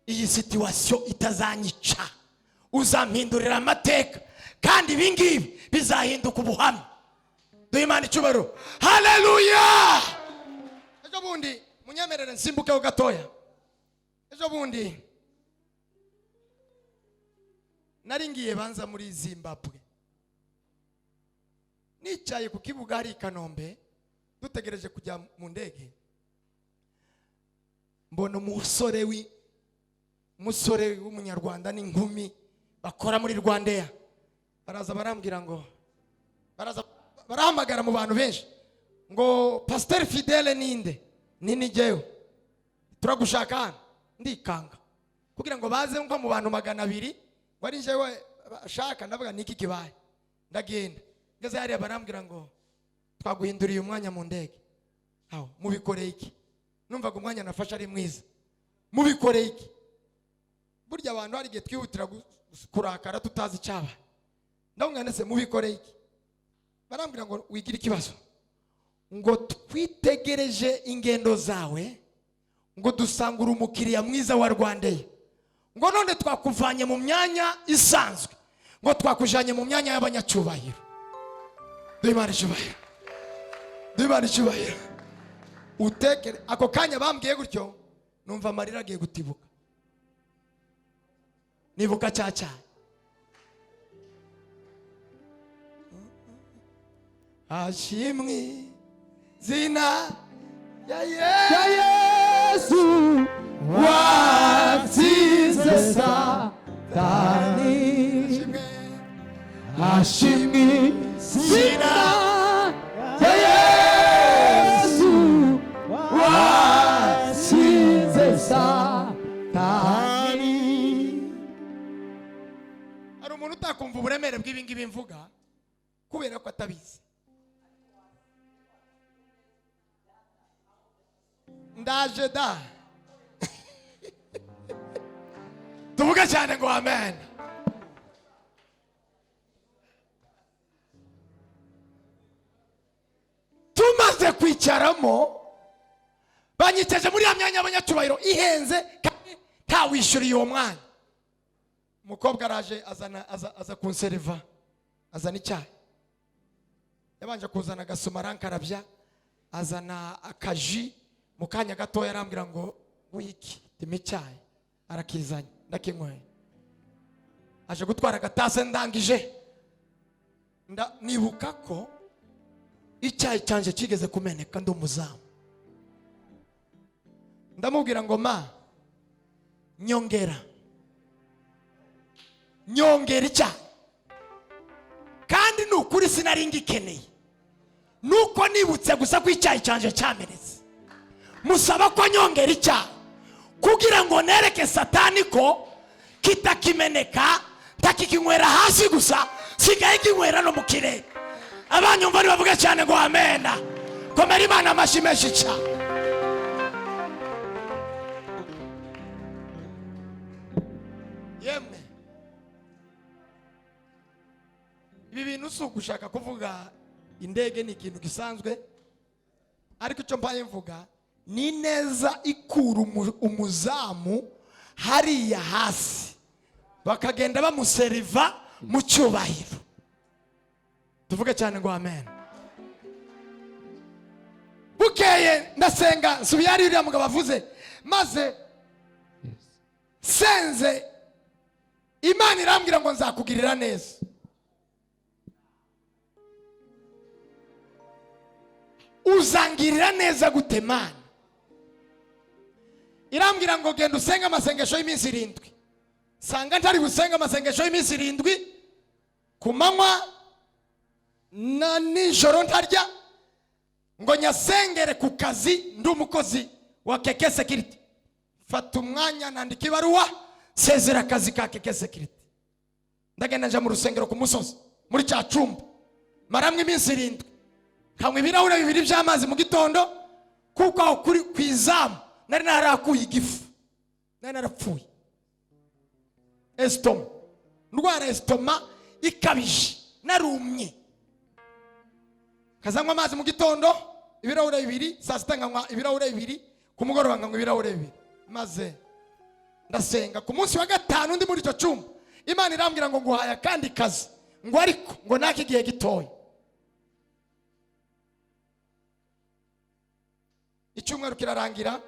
iyi situation itazanyica, uzampindurira amateka, kandi ibi ngibi bizahinduka ubuhamya." Duhe Imana icyubahiro, haleluya! Ejo bundi, munyemerere nsimbukeho gatoya, ejo bundi nari ngiye banza muri Zimbabwe. Nicaye ku kibuga hari i Kanombe, dutegereje kujya mu ndege, mbona umusore w'Umunyarwanda n'inkumi bakora muri RwandAir. Baraza barambwira ngo, baraza barahamagara mu bantu benshi ngo: "Pasiteri Fidele ninde?" "Nini, jyewe, turagushaka hano." Ndikanga kugira ngo baze nko mu bantu 200 ngo ari njyewe bashaka. Ndavuga: "Niki kibaye?" Ndagenda, ngeze hariya barambwira ngo: "Twaguhinduriye umwanya mu ndege." Aho mubikoreye iki? Numvaga umwanya nafashe ari mwiza. Mubikoreye iki? Burya abantu hari igihe twihutira kurakara tutazi icyabaye. Ndamubwira: "Ndetse mubikoreye iki?" Barambwira ngo: "Wigire ikibazo," ngo, "twitegereje ingendo zawe," ngo, "dusanga uri umukiriya mwiza wa RwandAir," ngo, "none twakuvanye mu myanya isanzwe," ngo, "twakujanye mu myanya y'abanyacyubahiro." Duhe Imana icyubahiro, duhe Imana icyubahiro! Utekere ako kanya bambwiye gutyo, numva amarira agiye gutibuka, nibuka cya cyayi. Ashimwe zina ya Ya Yesu Yesu watsinze Satani. Ashimwe. Ashimwe zina ya Yesu watsinze Satani. Hari umuntu utakumva uburemere bw'ibi ngibi mvuga kubera ko atabizi. Ndaje da. Tuvuge cyane ngo amen. Tumaze kwicaramo, banyiteje muri ya myanya y'abanyacyubahiro ihenze kandi ntawishyuriye uwo mwanya. Umukobwa araje, azana, aza kunseriva, azana icyayi. Yabanje kuzana agasuma, arankarabya, azana akaji. Mu kanya gatoya arambwira ngo: "Wiki ndimo icyayi." Arakizanye, ndakinyweye. Aje gutwara agatase, ndangije nibuka ko icyayi cyanjye kigeze kumeneka ndi umuzamu. Ndamubwira ngo: "Ma, nyongera, nyongera icyayi." Kandi ni ukuri sinari ngikeneye, nuko nibutse gusa ko icyayi cyanjye cyamenetse, musaba ko nyongera icyayi kugira ngo nereke Satani ko kitakimeneka, ntakikinywera hasi gusa, sigaye kinywera no mu kirere. Abanyumva ntibavuge cyane ngo amena. Komera Imana amashyi menshi cyane. Yemwe, ibi bintu si ugushaka kuvuga indege, ni ikintu gisanzwe, ariko icyo mbaye mvuga ni neza ikura umuzamu hariya hasi, bakagenda bamuseriva mu cyubahiro. Tuvuge cyane ngo amen. Bukeye ndasenga, nsubiye hariya uriya mugabo avuze, maze senze, Imana irambwira ngo: "Nzakugirira neza." Uzangirira neza gute, Mana? Irambwira ngo: "Genda usenge amasengesho y'iminsi 7." Sanga ntari busenga amasengesho y'iminsi 7 ku manywa na nijoro ntarya, ngo nyasengere ku kazi, ndi umukozi wa KK Security. Fata umwanya, nandika ibaruwa, sezera akazi ka KK Security, ndagenda nja mu rusengero ku musozi muri cya cumba, maramwe iminsi 7, nkanywa ibirahure 2 by'amazi mu gitondo, kuko aho kuri ku izamu nari narakuye igifu. Nari narapfuye estomac, ndwara estomac ikabije, narumye. Nkazanywa amazi mu gitondo ibirahure 2, saa sita nkanywa ibirahure 2, ku mugoroba nkanywa ibirahure 2. Maze ndasenga. Ku munsi wa gatanu ndi muri icyo cyumba, Imana irambwira ngo nguhaye akandi kazi, ngo ariko ngo nake igihe gitoya. Icyumweru kirarangira,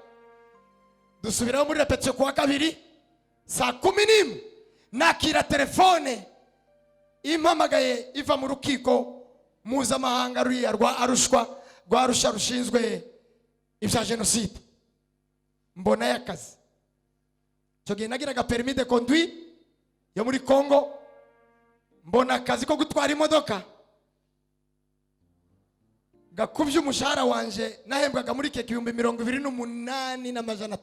dusubiraho muri repetition kuwa kabiri saa 11, nakira telefone impamagaye iva mu rukiko mpuzamahanga ruriya rwa Arusha, rwa Arusha rushinzwe ibya jenoside. Mbona y'akazi. Icyo gihe nagiraga permis de conduire yo muri Congo, mbona akazi ko gutwara imodoka gakubye umushahara wanje nahembwaga muri keke 28,500.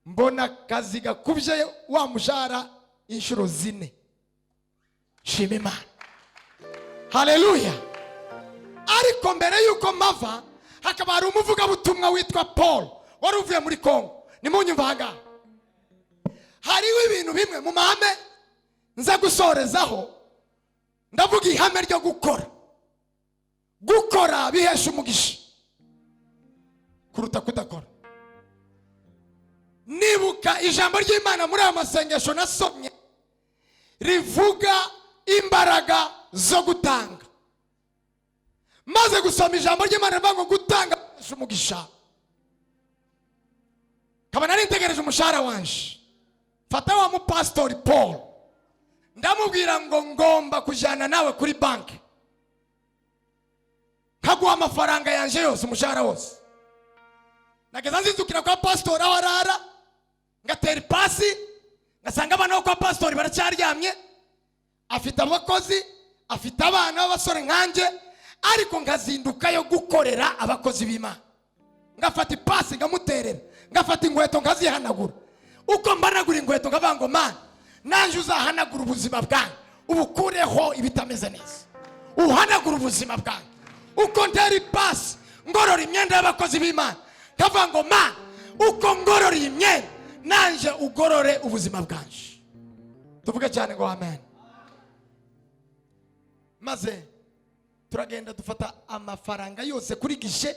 Mbona akazi gakubye wa mushahara inshuro 4. Shima Imana, haleluya. Ariko mbere yuko mava, hakaba hari umuvugabutumwa witwa Paul wari uvuye muri Congo. Nimunyumva ahangaha, hariho ibintu bimwe mu mahame nza gusorezaho. Ndavuga ihame ryo gukora. Gukora bihesha umugisha kuruta kudakora. Nibuka ijambo ry'Imana muri aya masengesho nasomye rivuga imbaraga zo gutanga. Maze gusoma ijambo ry'Imana rivuga ngo gutanga bihesha umugisha, nkaba nari ntegereje umushahara wanje. Fata wa mupasitori Paul, ndamubwira ngo ngomba kujyana nawe kuri banki nkaguha amafaranga yanje yose, umushahara wose. Nageza nzindukira kwa pasitori aho arara, ngatera ipasi, ngasanga abana bo kwa pasitori baracyaryamye. Afite abakozi, afite abana b'abasore nkanjye, ariko nkazindukayo gukorera abakozi b'Imana. Ngafata ipasi ngamuterera, ngafata inkweto nkazihanagura. Uko mbanagura inkweto nkavuga ngo Mana, nanje uzahanagura ubuzima bwanjye, ubukureho ibitameze neza, uhanagura ubuzima bwanjye. Uko ntera ipasi ngorora imyenda y'abakozi b'Imana, nkavuga ngo Mana, uko ngorora iyi myenda nanje ugorore ubuzima bwanje. Tuvuge cyane ngo amen. Maze turagenda dufata amafaranga yose kuri gishe.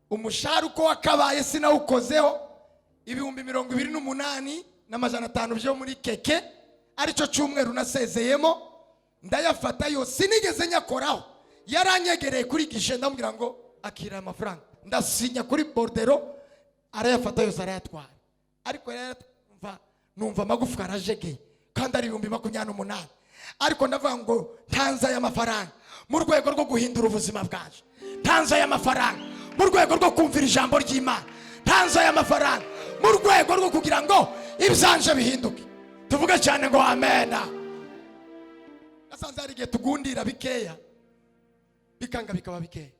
Umushahara uko wakabaye sinawukozeho, 28,500 byo muri keke, aricyo cyumweru nasezeyemo, ndayafata yose, sinigeze nyakoraho. Yaranyegereye kuri gishe, ndamubwira ngo akira amafaranga, ndasinya kuri bordero, arayafata yose arayatwara. Ariko numva amagufwa arajegeye, kandi ari 28,000. Ariko ndavuga ngo ntanze aya mafaranga mu rwego rwo guhindura ubuzima bwanje, ntanze aya mafaranga mu rwego rwo kumvira ijambo ry'Imana, ntanze aya mafaranga mu rwego rwo kugira ngo ibyanje bihinduke. Tuvuge cyane ngo amena. Nasanze hari igihe tugundira bikeya bikanga bikaba bikeya.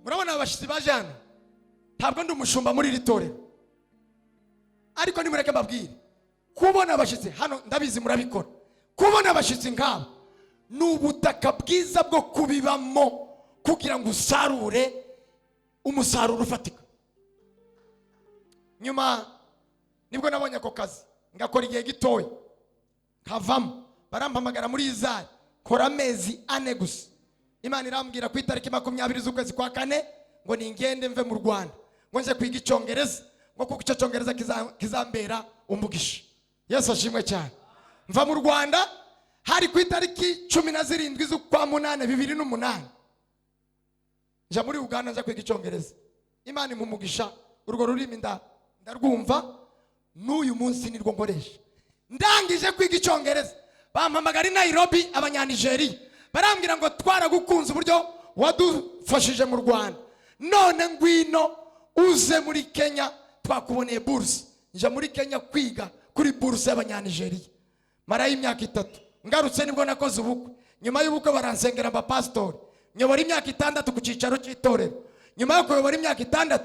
Murabona abashitsi baje hano, ntabwo ndi umushumba muri iri torero, ariko nimureke mbabwire, kubona abashitsi hano ndabizi murabikora, kubona abashitsi nk'aba ni ubutaka bwiza bwo kubibamo kugira ngo usarure umusaruro ufatika. Nyuma nibwo nabonye ako kazi, ngakora igihe gitoya nkavamo, barampamagara muri Izari, kora amezi 4 gusa. Imana irambwira ku itariki 20 z'ukwezi kwa 4 ngo ningende mve mu Rwanda, ngo nje kwiga icyongereza, ngo kuko icyo cyongereza kizambera umugisha. Yesu ashimwe cyane. Mva mu Rwanda hari ku itariki 17 z'ukwa 8 2008, nja muri Uganda nja kwiga icyongereza. Imana imumugisha, urwo rurimi ndarwumva n'uyu munsi nirwo nkoresha. Ndangije kwiga icyongereza bampamagara i Nairobi, abanyanigeriya barambwira ngo twaragukunze uburyo wadufashije mu Rwanda, none ngwino uze muri Kenya twakuboneye buruse. Nja muri Kenya kwiga kuri buruse y'abanyanigeriya, marayo imyaka 3. Ngarutse nibwo nakoze ubukwe. Nyuma y'ubukwe baransengera mba pastori, nyobora imyaka 6 ku cyicaro cy'itorero. Nyuma yo kuyobora imyaka 6,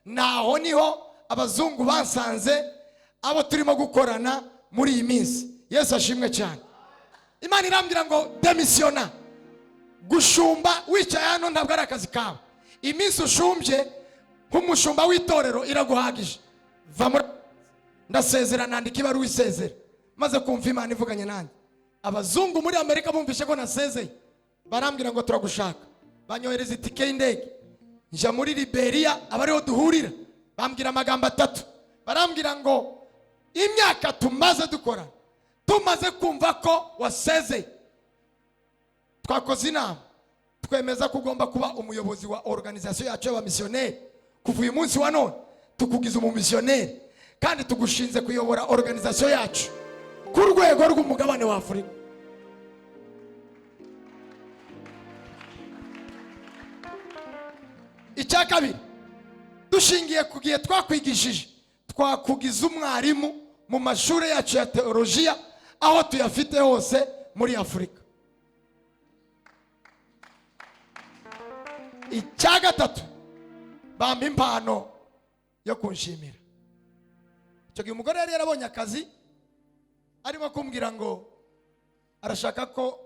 naho niho abazungu basanze abo turimo gukorana muri iyi minsi. Yesu ashimwe cyane. Imana irambwira ngo demisiona, gushumba wicaye hano ntabwo ari akazi kawe. Iminsi ushumbye Nk'umushumba w'itorero iraguhagije. Va muri. Ndasezera, nandika ibaruwa isezera maze kumva Imana ivuganye nanjye. Abazungu muri Amerika bumvishe ko nasezeye, barambwira ngo turagushaka. Banyohereza itike y'indege, njya muri Liberia, aba ariho duhurira. Bambwira amagambo atatu, barambwira ngo imyaka tumaze dukora, tumaze kumva ko wasezeye, twakoze inama, twemeza ko ugomba kuba umuyobozi wa organisation yacu y'abamisiyoneri. Kuva uyu munsi wa none tukugize umumisiyoneri, kandi tugushinze kuyobora organisation yacu ku rwego rw'umugabane wa Afurika. Icya kabiri, dushingiye ku gihe twakwigishije, twakugize umwarimu mu mashuri yacu ya teolojiya aho tuyafite hose muri Afurika. Icya gatatu, bampa impano yo kunshimira. Icyo gihe umugore yari yarabonye akazi, arimo kumbwira ngo arashaka ko,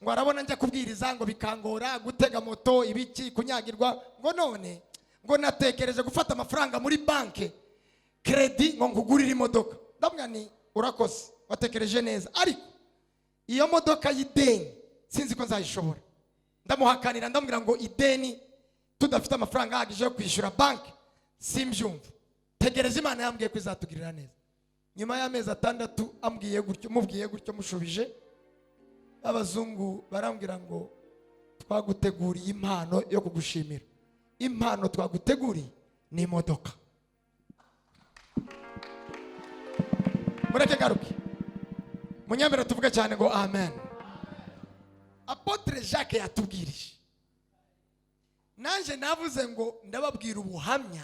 ngo arabona njya kubwiriza ngo bikangora gutega moto, ibiki, kunyagirwa, ngo none ngo natekereje gufata amafaranga muri banki crédit ngo nkugurire imodoka. Ndamubwira ni urakoze, watekereje neza, ariko iyo modoka y'ideni sinzi ko nzayishobora. Ndamuhakanira, ndamubwira ngo ideni tudafite amafaranga ahagije yo kwishyura banki simbyumva, tegereza Imana yambwiye ko izatugirira neza. Nyuma y'amezi 6 ambwiye gutyo, mubwiye gutyo, mushubije, abazungu barambwira ngo twaguteguriye impano yo kugushimira, impano twaguteguriye ni imodoka. Mureke garuke munyemere tuvuge cyane ngo amen. Apôtre Jacques yatubwirije, nanjye navuze ngo ndababwira ubuhamya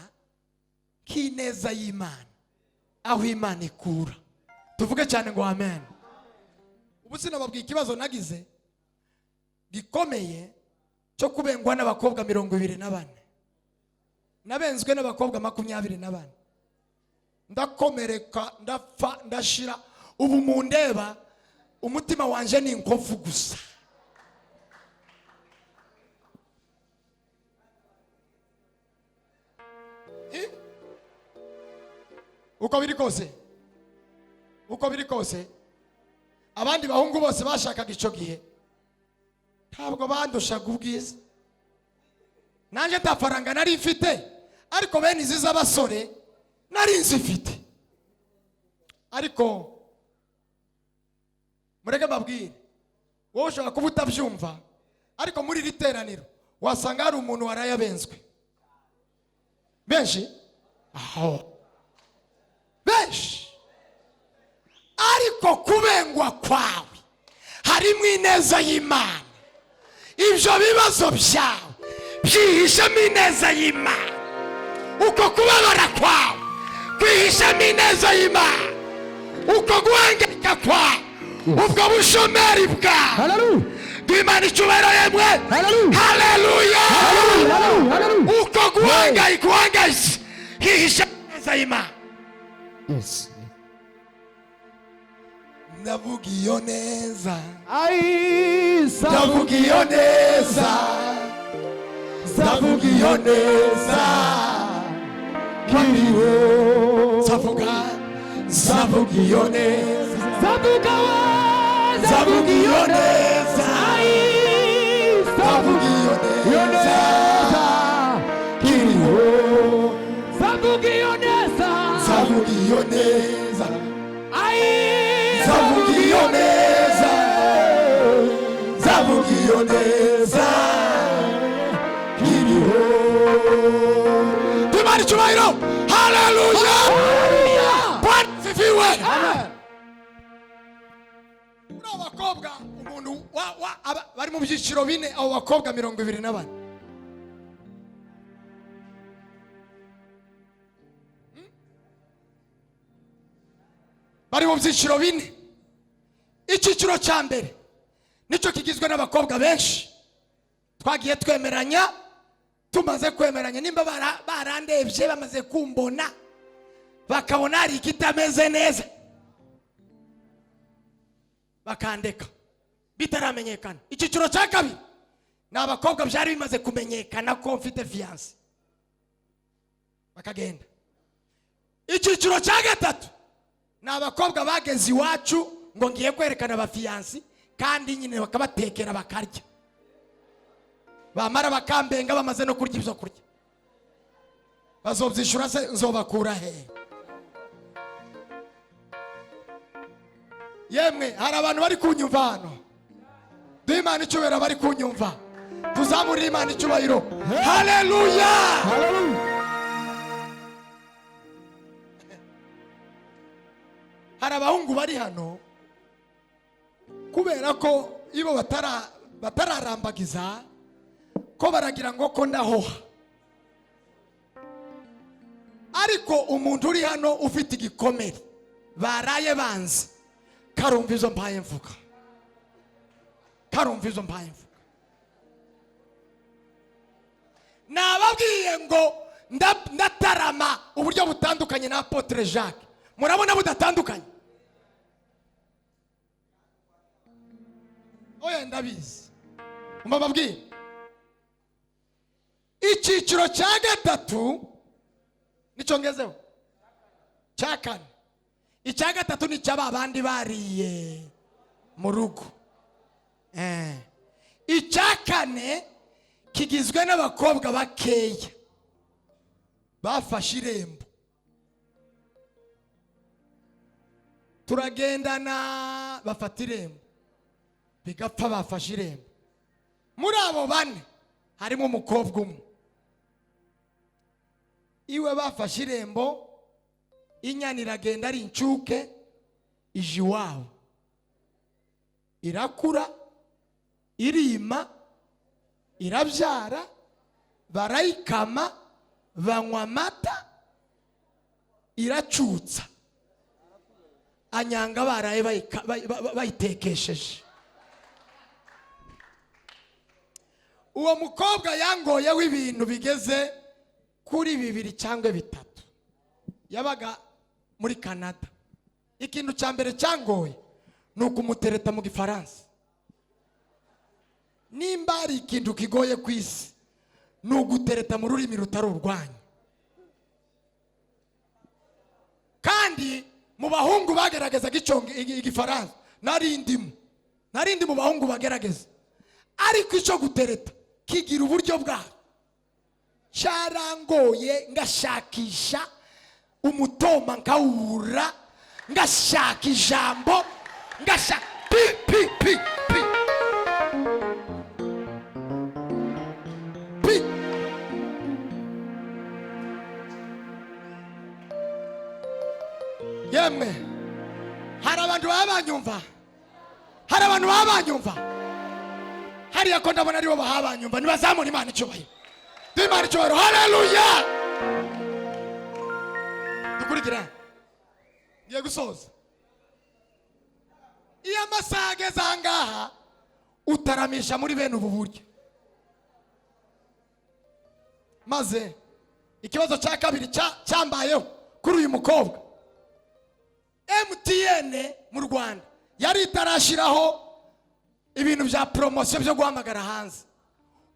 k'ineza y'Imana, aho Imana ikura. Tuvuge cyane ngo amen. Ubu sinababwiye ikibazo nagize gikomeye cyo kubengwa n'abakobwa 24. Nabenzwe n'abakobwa 24, ndakomereka, ndapfa, ndashira. Ubu mundeba umutima wanje ni inkovu gusa. Uko biri kose, uko biri kose, abandi bahungu bose bashakaga icyo gihe ntabwo bandushaga ubwiza. Nanjye nta faranga nari mfite, ariko bene izi z'abasore nari nzifite. Ariko mureke mbabwire, wowe ushobora kuba utabyumva, ariko muri iri teraniro wasanga hari umuntu warayabenzwe. Benshi aho, benshi. Ariko kubengwa kwawe harimo ineza y'Imana. Ibyo bibazo byawe byihishemo ineza y'Imana. Uko kubabara kwawe kwihishemo ineza y'Imana. Uko guhangayika kwawe, ubwo bushomeri bwawe, Imana icyubahiro yemwe. Haleluya. Uko guhangayika uhangayitse hihishemo ineza y'Imana. Ndavuga iyo neza, ndavuga iyo neza, ndavuga iyo neza, ndavuga, ndavuga iyo neza, ndavuga iyo neza, ndavuga iyo neza, kiriho, ndavuga iyo neza, ndavuga iyo neza, ndavuga iyo neza, ndavuga iyo neza, kiriho. Imana icyubahiro. Haleluya. Bwana asifiwe. Muri abo bakobwa umuntu bari mu byiciro bine, abo bakobwa 24. Bari mu byiciro bine. Icyiciro cya mbere nicyo kigizwe n'abakobwa benshi twagiye twemeranya, tumaze kwemeranya nimba barandebye bamaze kumbona bakabona hari ikitameze neza bakandeka bitaramenyekana. Icyiciro cya kabiri ni abakobwa byari bimaze kumenyekana ko mfite fiancé. Bakagenda. Icyiciro cya gatatu ni abakobwa bageze iwacu ngo ngiye kwerekana abafiancé, kandi nyine bakabatekera bakarya, bamara bakambenga bamaze no kurya ibyo kurya. Bazobyishyura se? Nzobakura he? Yemwe, hari abantu bari kunyumva hano? Duhe Imana icyubahiro. Bari kunyumva, tuzamurire Imana icyubahiro. Haleluya! Haleluya. Hari abahungu bari hano, kubera ko ibo batararambagiza ko baragira ngo ko ndahoha. Ariko umuntu uri hano ufite igikomere baraye banze, karumva izo mpaye mvuga, karumva izo mpaye mvuga. Nababwiye ngo ndatarama uburyo butandukanye na Apôtre Jacques. Murabona budatandukanye? Oya, ndabizi. Mbababwire, icyiciro cya gatatu nicyo ngezeho, cya kane. Icya gatatu ni icy'aba bandi bariye mu rugo. Icya kane kigizwe n'abakobwa bakeya bafashe irembo, turagendana, bafata irembo, bigapfa. Bafashe irembo, muri abo bane harimo umukobwa umwe. Iwe bafashe irembo, inyana iragenda ari incuke, ije iwabo, irakura, irima, irabyara, barayikama, banywa amata, iracutsa, anyanga baraye bayitekesheje. Uwo mukobwa yangoyeho ibintu bigeze kuri bibiri cyangwa bitatu. Yabaga muri Canada. Ikintu cya mbere cyangoye ni ukumutereta mu Gifaransa. Nimba hari ikintu kigoye ku isi, ni ugutereta mu rurimi rutari urwanyu. Kandi mu bahungu bagaragazaga Igifaransa nari ndimo, nari ndi mu bahungu bagerageza. Ariko icyo gutereta kigira uburyo bwaho, cyarangoye. Ngashakisha umutoma nkawura, ngashaka ijambo, ngashaka pi pi pi pi pi. Yemwe, hari abantu baba banyumva? Hari abantu baba banyumva hariya? Ko ndabona aribo baba banyumva, nibazamura Imana icyubahiro. Duhe Imana icyubahiro. Haleluya! Dukurikira, ngiye gusoza. Iyo amasaha ageze aha ngaha, utaramisha muri bene ubu buryo. Maze ikibazo cya kabiri cyambayeho kuri uyu mukobwa, MTN mu Rwanda yari itarashyiraho ibintu bya promotion byo guhamagara hanze.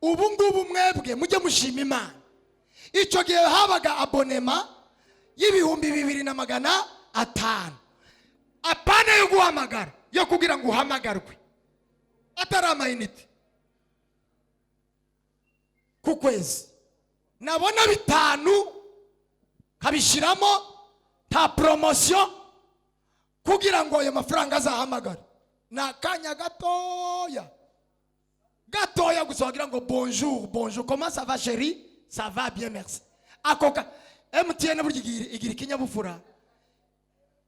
Ubu ngubu mwebwe mujye mushima Imana. Icyo gihe habaga abonnement y'2500, apana yo guhamagara, yo kugira ngo uhamagarwe, atari amayinite, ku kwezi. Nabona bitanu nkabishyiramo, nta promotion, kugira ngo ayo mafaranga azahamagare. Ni akanya gatoya gatoya gusa, wagira ngo "Bonjour, bonjour, comment ça va chérie?" "Ça va bien, merci." Ako ka MTN burya igira ikinyabupfura,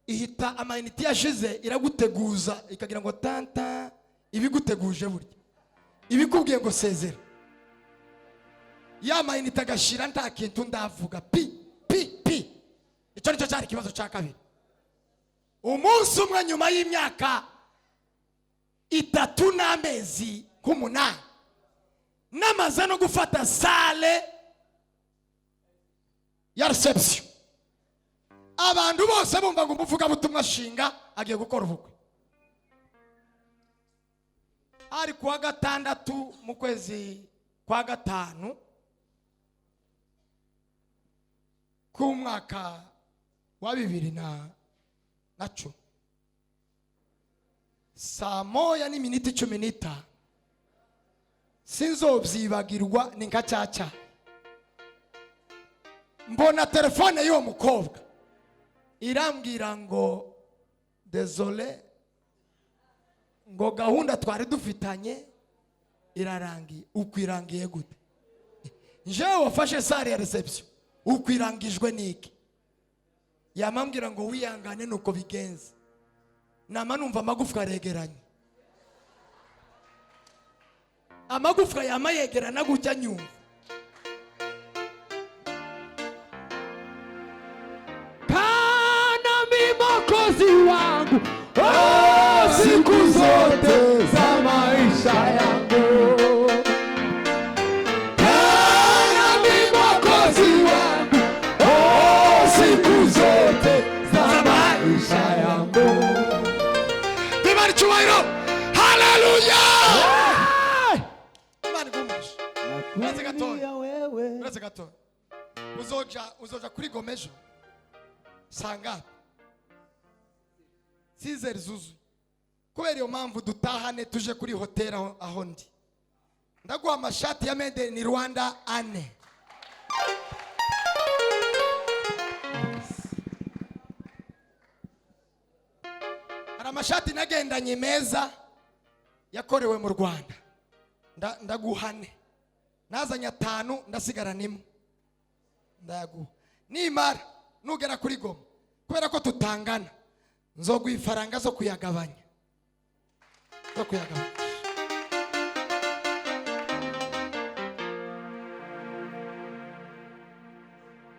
ihita amayinite yashize iraguteguza, ikagira ngo tanta. Ibiguteguje burya ibikubwiye ngo sezera. Ya mayinite agashira nta kintu ndavuga, pi pi pi. Icyo nicyo cyari ikibazo cya kabiri. Umunsi umwe, nyuma y'imyaka 3 n'amezi nk'umunani, namaze no gufata salle ya reception, abantu bose bumva ngo umuvugabutumwa ashinga agiye gukora ubukwe, ari kuwa gatandatu mu kwezi kwa gatanu. K'umwaka wa 2010, saa 1:15, sinzobyibagirwa, ni nka cyaca mbona telefone y'uwo mukobwa irambwira ngo: "Désolé," ngo, "gahunda twari dufitanye irarangiye." Ukwirangiye gute? Jewe wafashe salle ya réception, ukwirangijwe n'iki? Yamambwira ngo wihangane, nuko bigenze. Nama numva amagufwa aregeranye, amagufwa yama yegerana gutya nyumva. Kaa nami Mwokozi wangu, oh, siku zote za maisha yangu. Kaa nami Mwokozi wangu, oh, siku zote za maisha yangu. Imana icyubahiro, haleluya! Imana igumisha. Uretse gatoya. Wewe. Uretse gatoya, uzoja kuri Goma ejo saa ngapi? 6h zuzuye. Kubera iyo mpamvu, dutahane tuje kuri hoteli aho ndi. Ndaguha amashati ya made in Rwanda ane. Hari amashati nagendanye meza yakorewe mu Rwanda. Ndaguhane. Nazanye atanu, ndasigara nimwe, ndayaguha. Nimara nugera kuri Goma, kubera ko tutangana, nzoguha ifaranga zo kuyagabanya.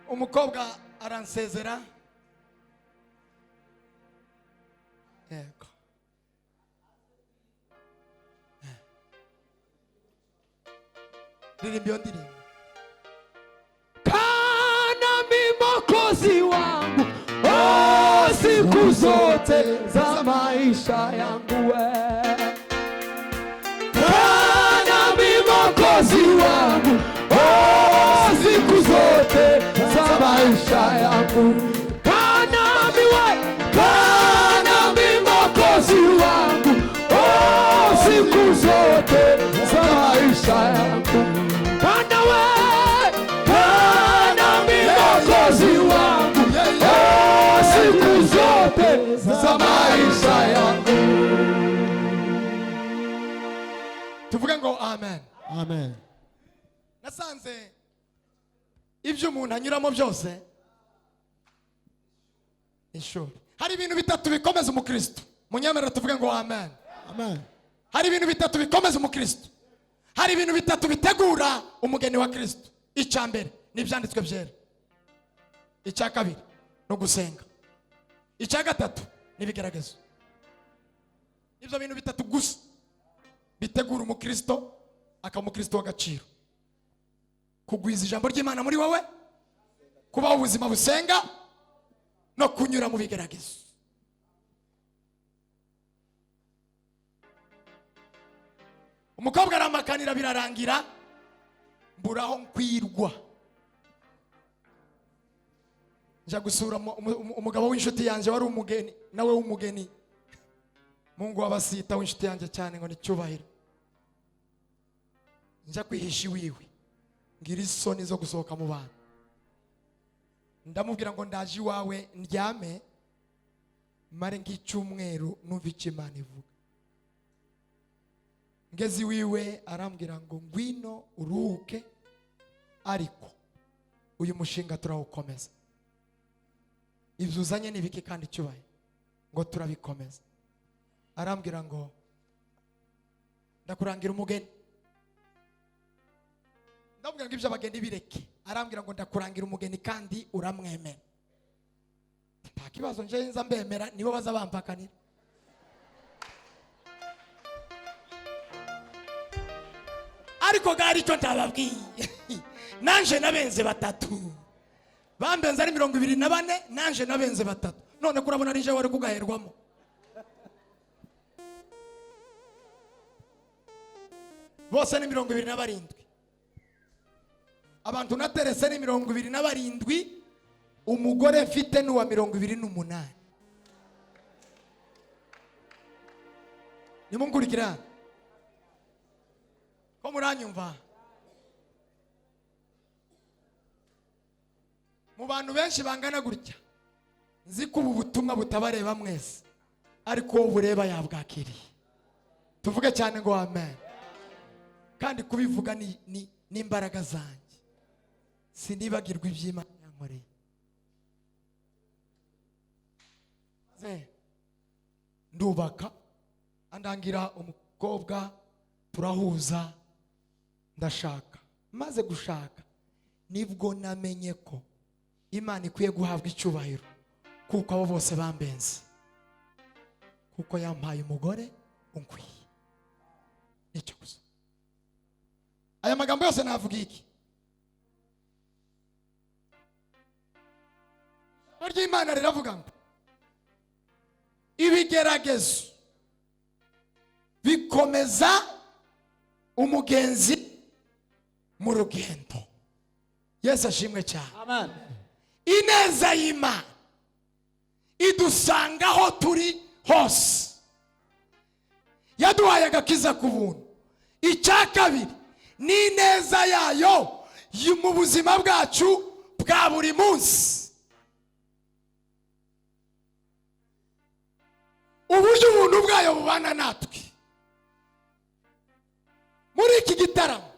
Umukobwa aransezera. Yego. Ririmba iyo ndirimbo. Kaa nami Mwokozi wangu, oh, siku zote za maisha yangu we. Kaa nami Mwokozi wangu, oh, siku zote za maisha yangu. Kaa nami we, kaa nami Mwokozi wangu, oh, siku zote za maisha yangu. Kaa nawe, kaa nami Mwokozi wangu, oh, siku zote za maisha yangu. Tuvuge ngo amen. Amen. Nasanze ibyo umuntu anyuramo byose ishuri. Hari ibintu bitatu bikomeza umukristo. Munyemerere tuvuge ngo amen. Amen. Hari ibintu bitatu bikomeza umukristo, hari ibintu bitatu bitegura umugeni wa Kristo. Icya mbere ni ibyanditswe byera, icya kabiri ni ugusenga, icya gatatu ni ibigeragezo. Ibyo bintu bitatu gusa bitegura umukristo akaba umukristo w'agaciro: kugwiza ijambo ry'Imana muri wowe, kubaho ubuzima busenga, no kunyura mu bigeragezo. Umukobwa aramakanira, birarangira mburaho nkwirwa. Njya gusura umugabo w'inshuti yanjye wari umugeni nawe w'umugeni, mungu w'abasita w'inshuti yanjye cyane, ngo ni Cyubahiro. Njya kwihisha iwiwe, ngira isoni zo gusohoka mu bantu. Ndamubwira ngo ndaje iwawe ndyame, mare nk'icyumweru, numva icyo Imana ivuga. Ngeze iwiwe arambwira ngo: "Ngwino uruhuke, ariko uyu mushinga turawukomeza. Ibyo uzanye ni ibiki kandi, Cyubahiro?" Ngo turabikomeza. Arambwira ngo: "Ndakurangira umugeni." Ndamubwira ngo ibyo abageni bireke. Arambwira ngo: "Ndakurangira umugeni kandi uramwemera." Nta kibazo, nje nza mbemera, nibo baza bampakanira. Ariko gari icyo ntababwiye, nanje nabenze batatu. Bambenze ari 24, nanje nabenze batatu. None kurabona ari je wari kugaherwamo. Bose ni 27. Abantu naterese ni 27. Umugore mfite ni uwa 28. Nimunkurikira ko muranyumva. Mu bantu benshi bangana gutya, nzi ko ubu butumwa butabareba mwese, ariko uwo bureba yabwakiriye. Tuvuge cyane ngo amen. Kandi kubivuga ni n'imbaraga zanjye, sinibagirwa iby'Imana yankoreye. Ndubaka, andangira umukobwa, turahuza, ndashaka. Maze gushaka nibwo namenye ko Imana ikwiye guhabwa icyubahiro, kuko abo bose bambenze, kuko yampaye umugore unkwiye. Nicyo gusa. Aya magambo yose navuga iki? Ijambo ry'Imana riravuga ngo ibigeragezo bikomeza umugenzi mu rugendo. Yesu ashimwe cyane. Amen. Ineza y'Imana idusanga aho turi hose. Yaduhaye agakiza ku buntu. Icya kabiri ni ineza yayo mu buzima bwacu bwa buri munsi. Uburyo ubuntu bwayo bubana natwe. Muri iki gitaramo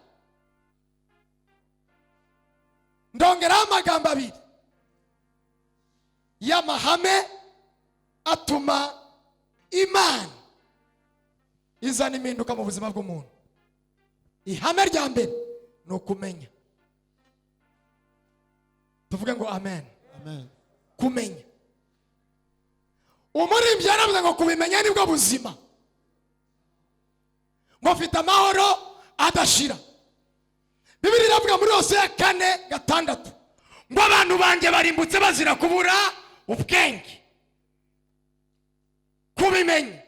ndongeraho amagambo abiri y'amahame atuma Imana izana impinduka mu buzima bw'umuntu. Ihame rya mbere ni ukumenya. Tuvuge ngo amen. Amen. Kumenya. Umuririmbyi yaravuze ngo kubimenya nibwo buzima, ngo mfite amahoro adashira. Bibiliya iravuga muri Hoseya 4:6 ngo abantu banjye barimbutse bazira kubura ubwenge. Kubimenya,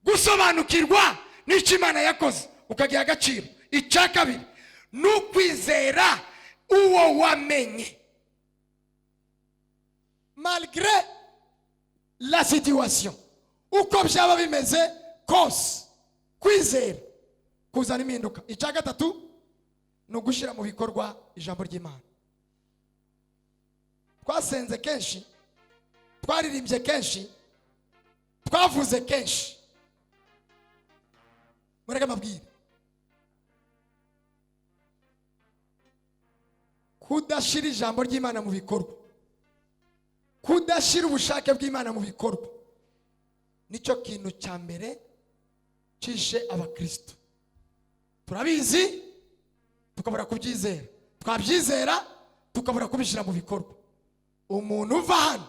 gusobanukirwa n'icyo Imana yakoze ukagiha agaciro. Icya kabiri ni ukwizera uwo wamenye. Malgré la situation, uko byaba bimeze kose, kwizera kuzana impinduka. Icya gatatu ni ugushyira mu bikorwa ijambo ry'Imana. Twasenze kenshi, twaririmbye kenshi, twavuze kenshi. Mureke mabwire, kudashyira ijambo ry'Imana mu bikorwa, kudashyira ubushake bw'Imana mu bikorwa, nicyo kintu cya mbere cishe abakristo. Turabizi tukabura kubyizera, twabyizera tukabura kubishyira mu bikorwa. Umuntu uva hano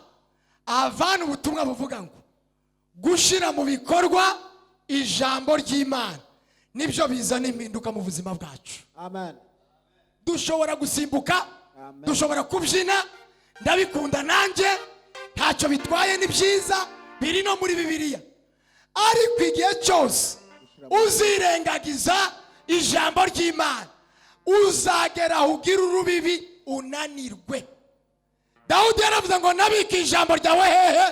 avana ubutumwa buvuga ngo gushyira mu bikorwa ijambo ry'Imana nibyo bizana impinduka mu buzima bwacu. Amen. Dushobora gusimbuka, dushobora kubyina, ndabikunda nanjye, ntacyo bitwaye, ni byiza, biri no muri Bibiliya. Ariko igihe cyose uzirengagiza ijambo ry'Imana, uzagera aho ugira urubibi unanirwe. Dawudi yaravuze ngo nabike ijambo ryawe hehe?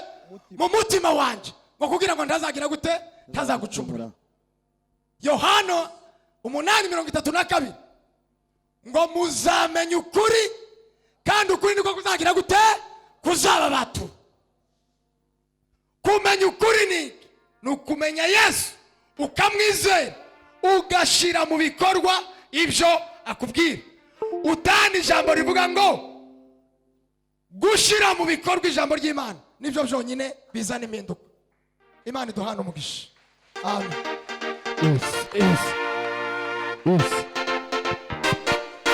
Mu mutima wanjye, ngo kugira ngo ntazagira gute? Ntazagucumura. Yohana 8:32 ngo muzamenya ukuri, kandi ukuri niko kuzagira gute? Kuzababatura. Kumenya ukuri ni ukumenya Yesu, ukamwizera, ugashyira mu bikorwa ibyo akubwira. Utanga ijambo rivuga ngo gushyira mu bikorwa ijambo ry'Imana nibyo byonyine bizana impinduka. Imana iduhana umugisha. Amen. Yes, yes, yes.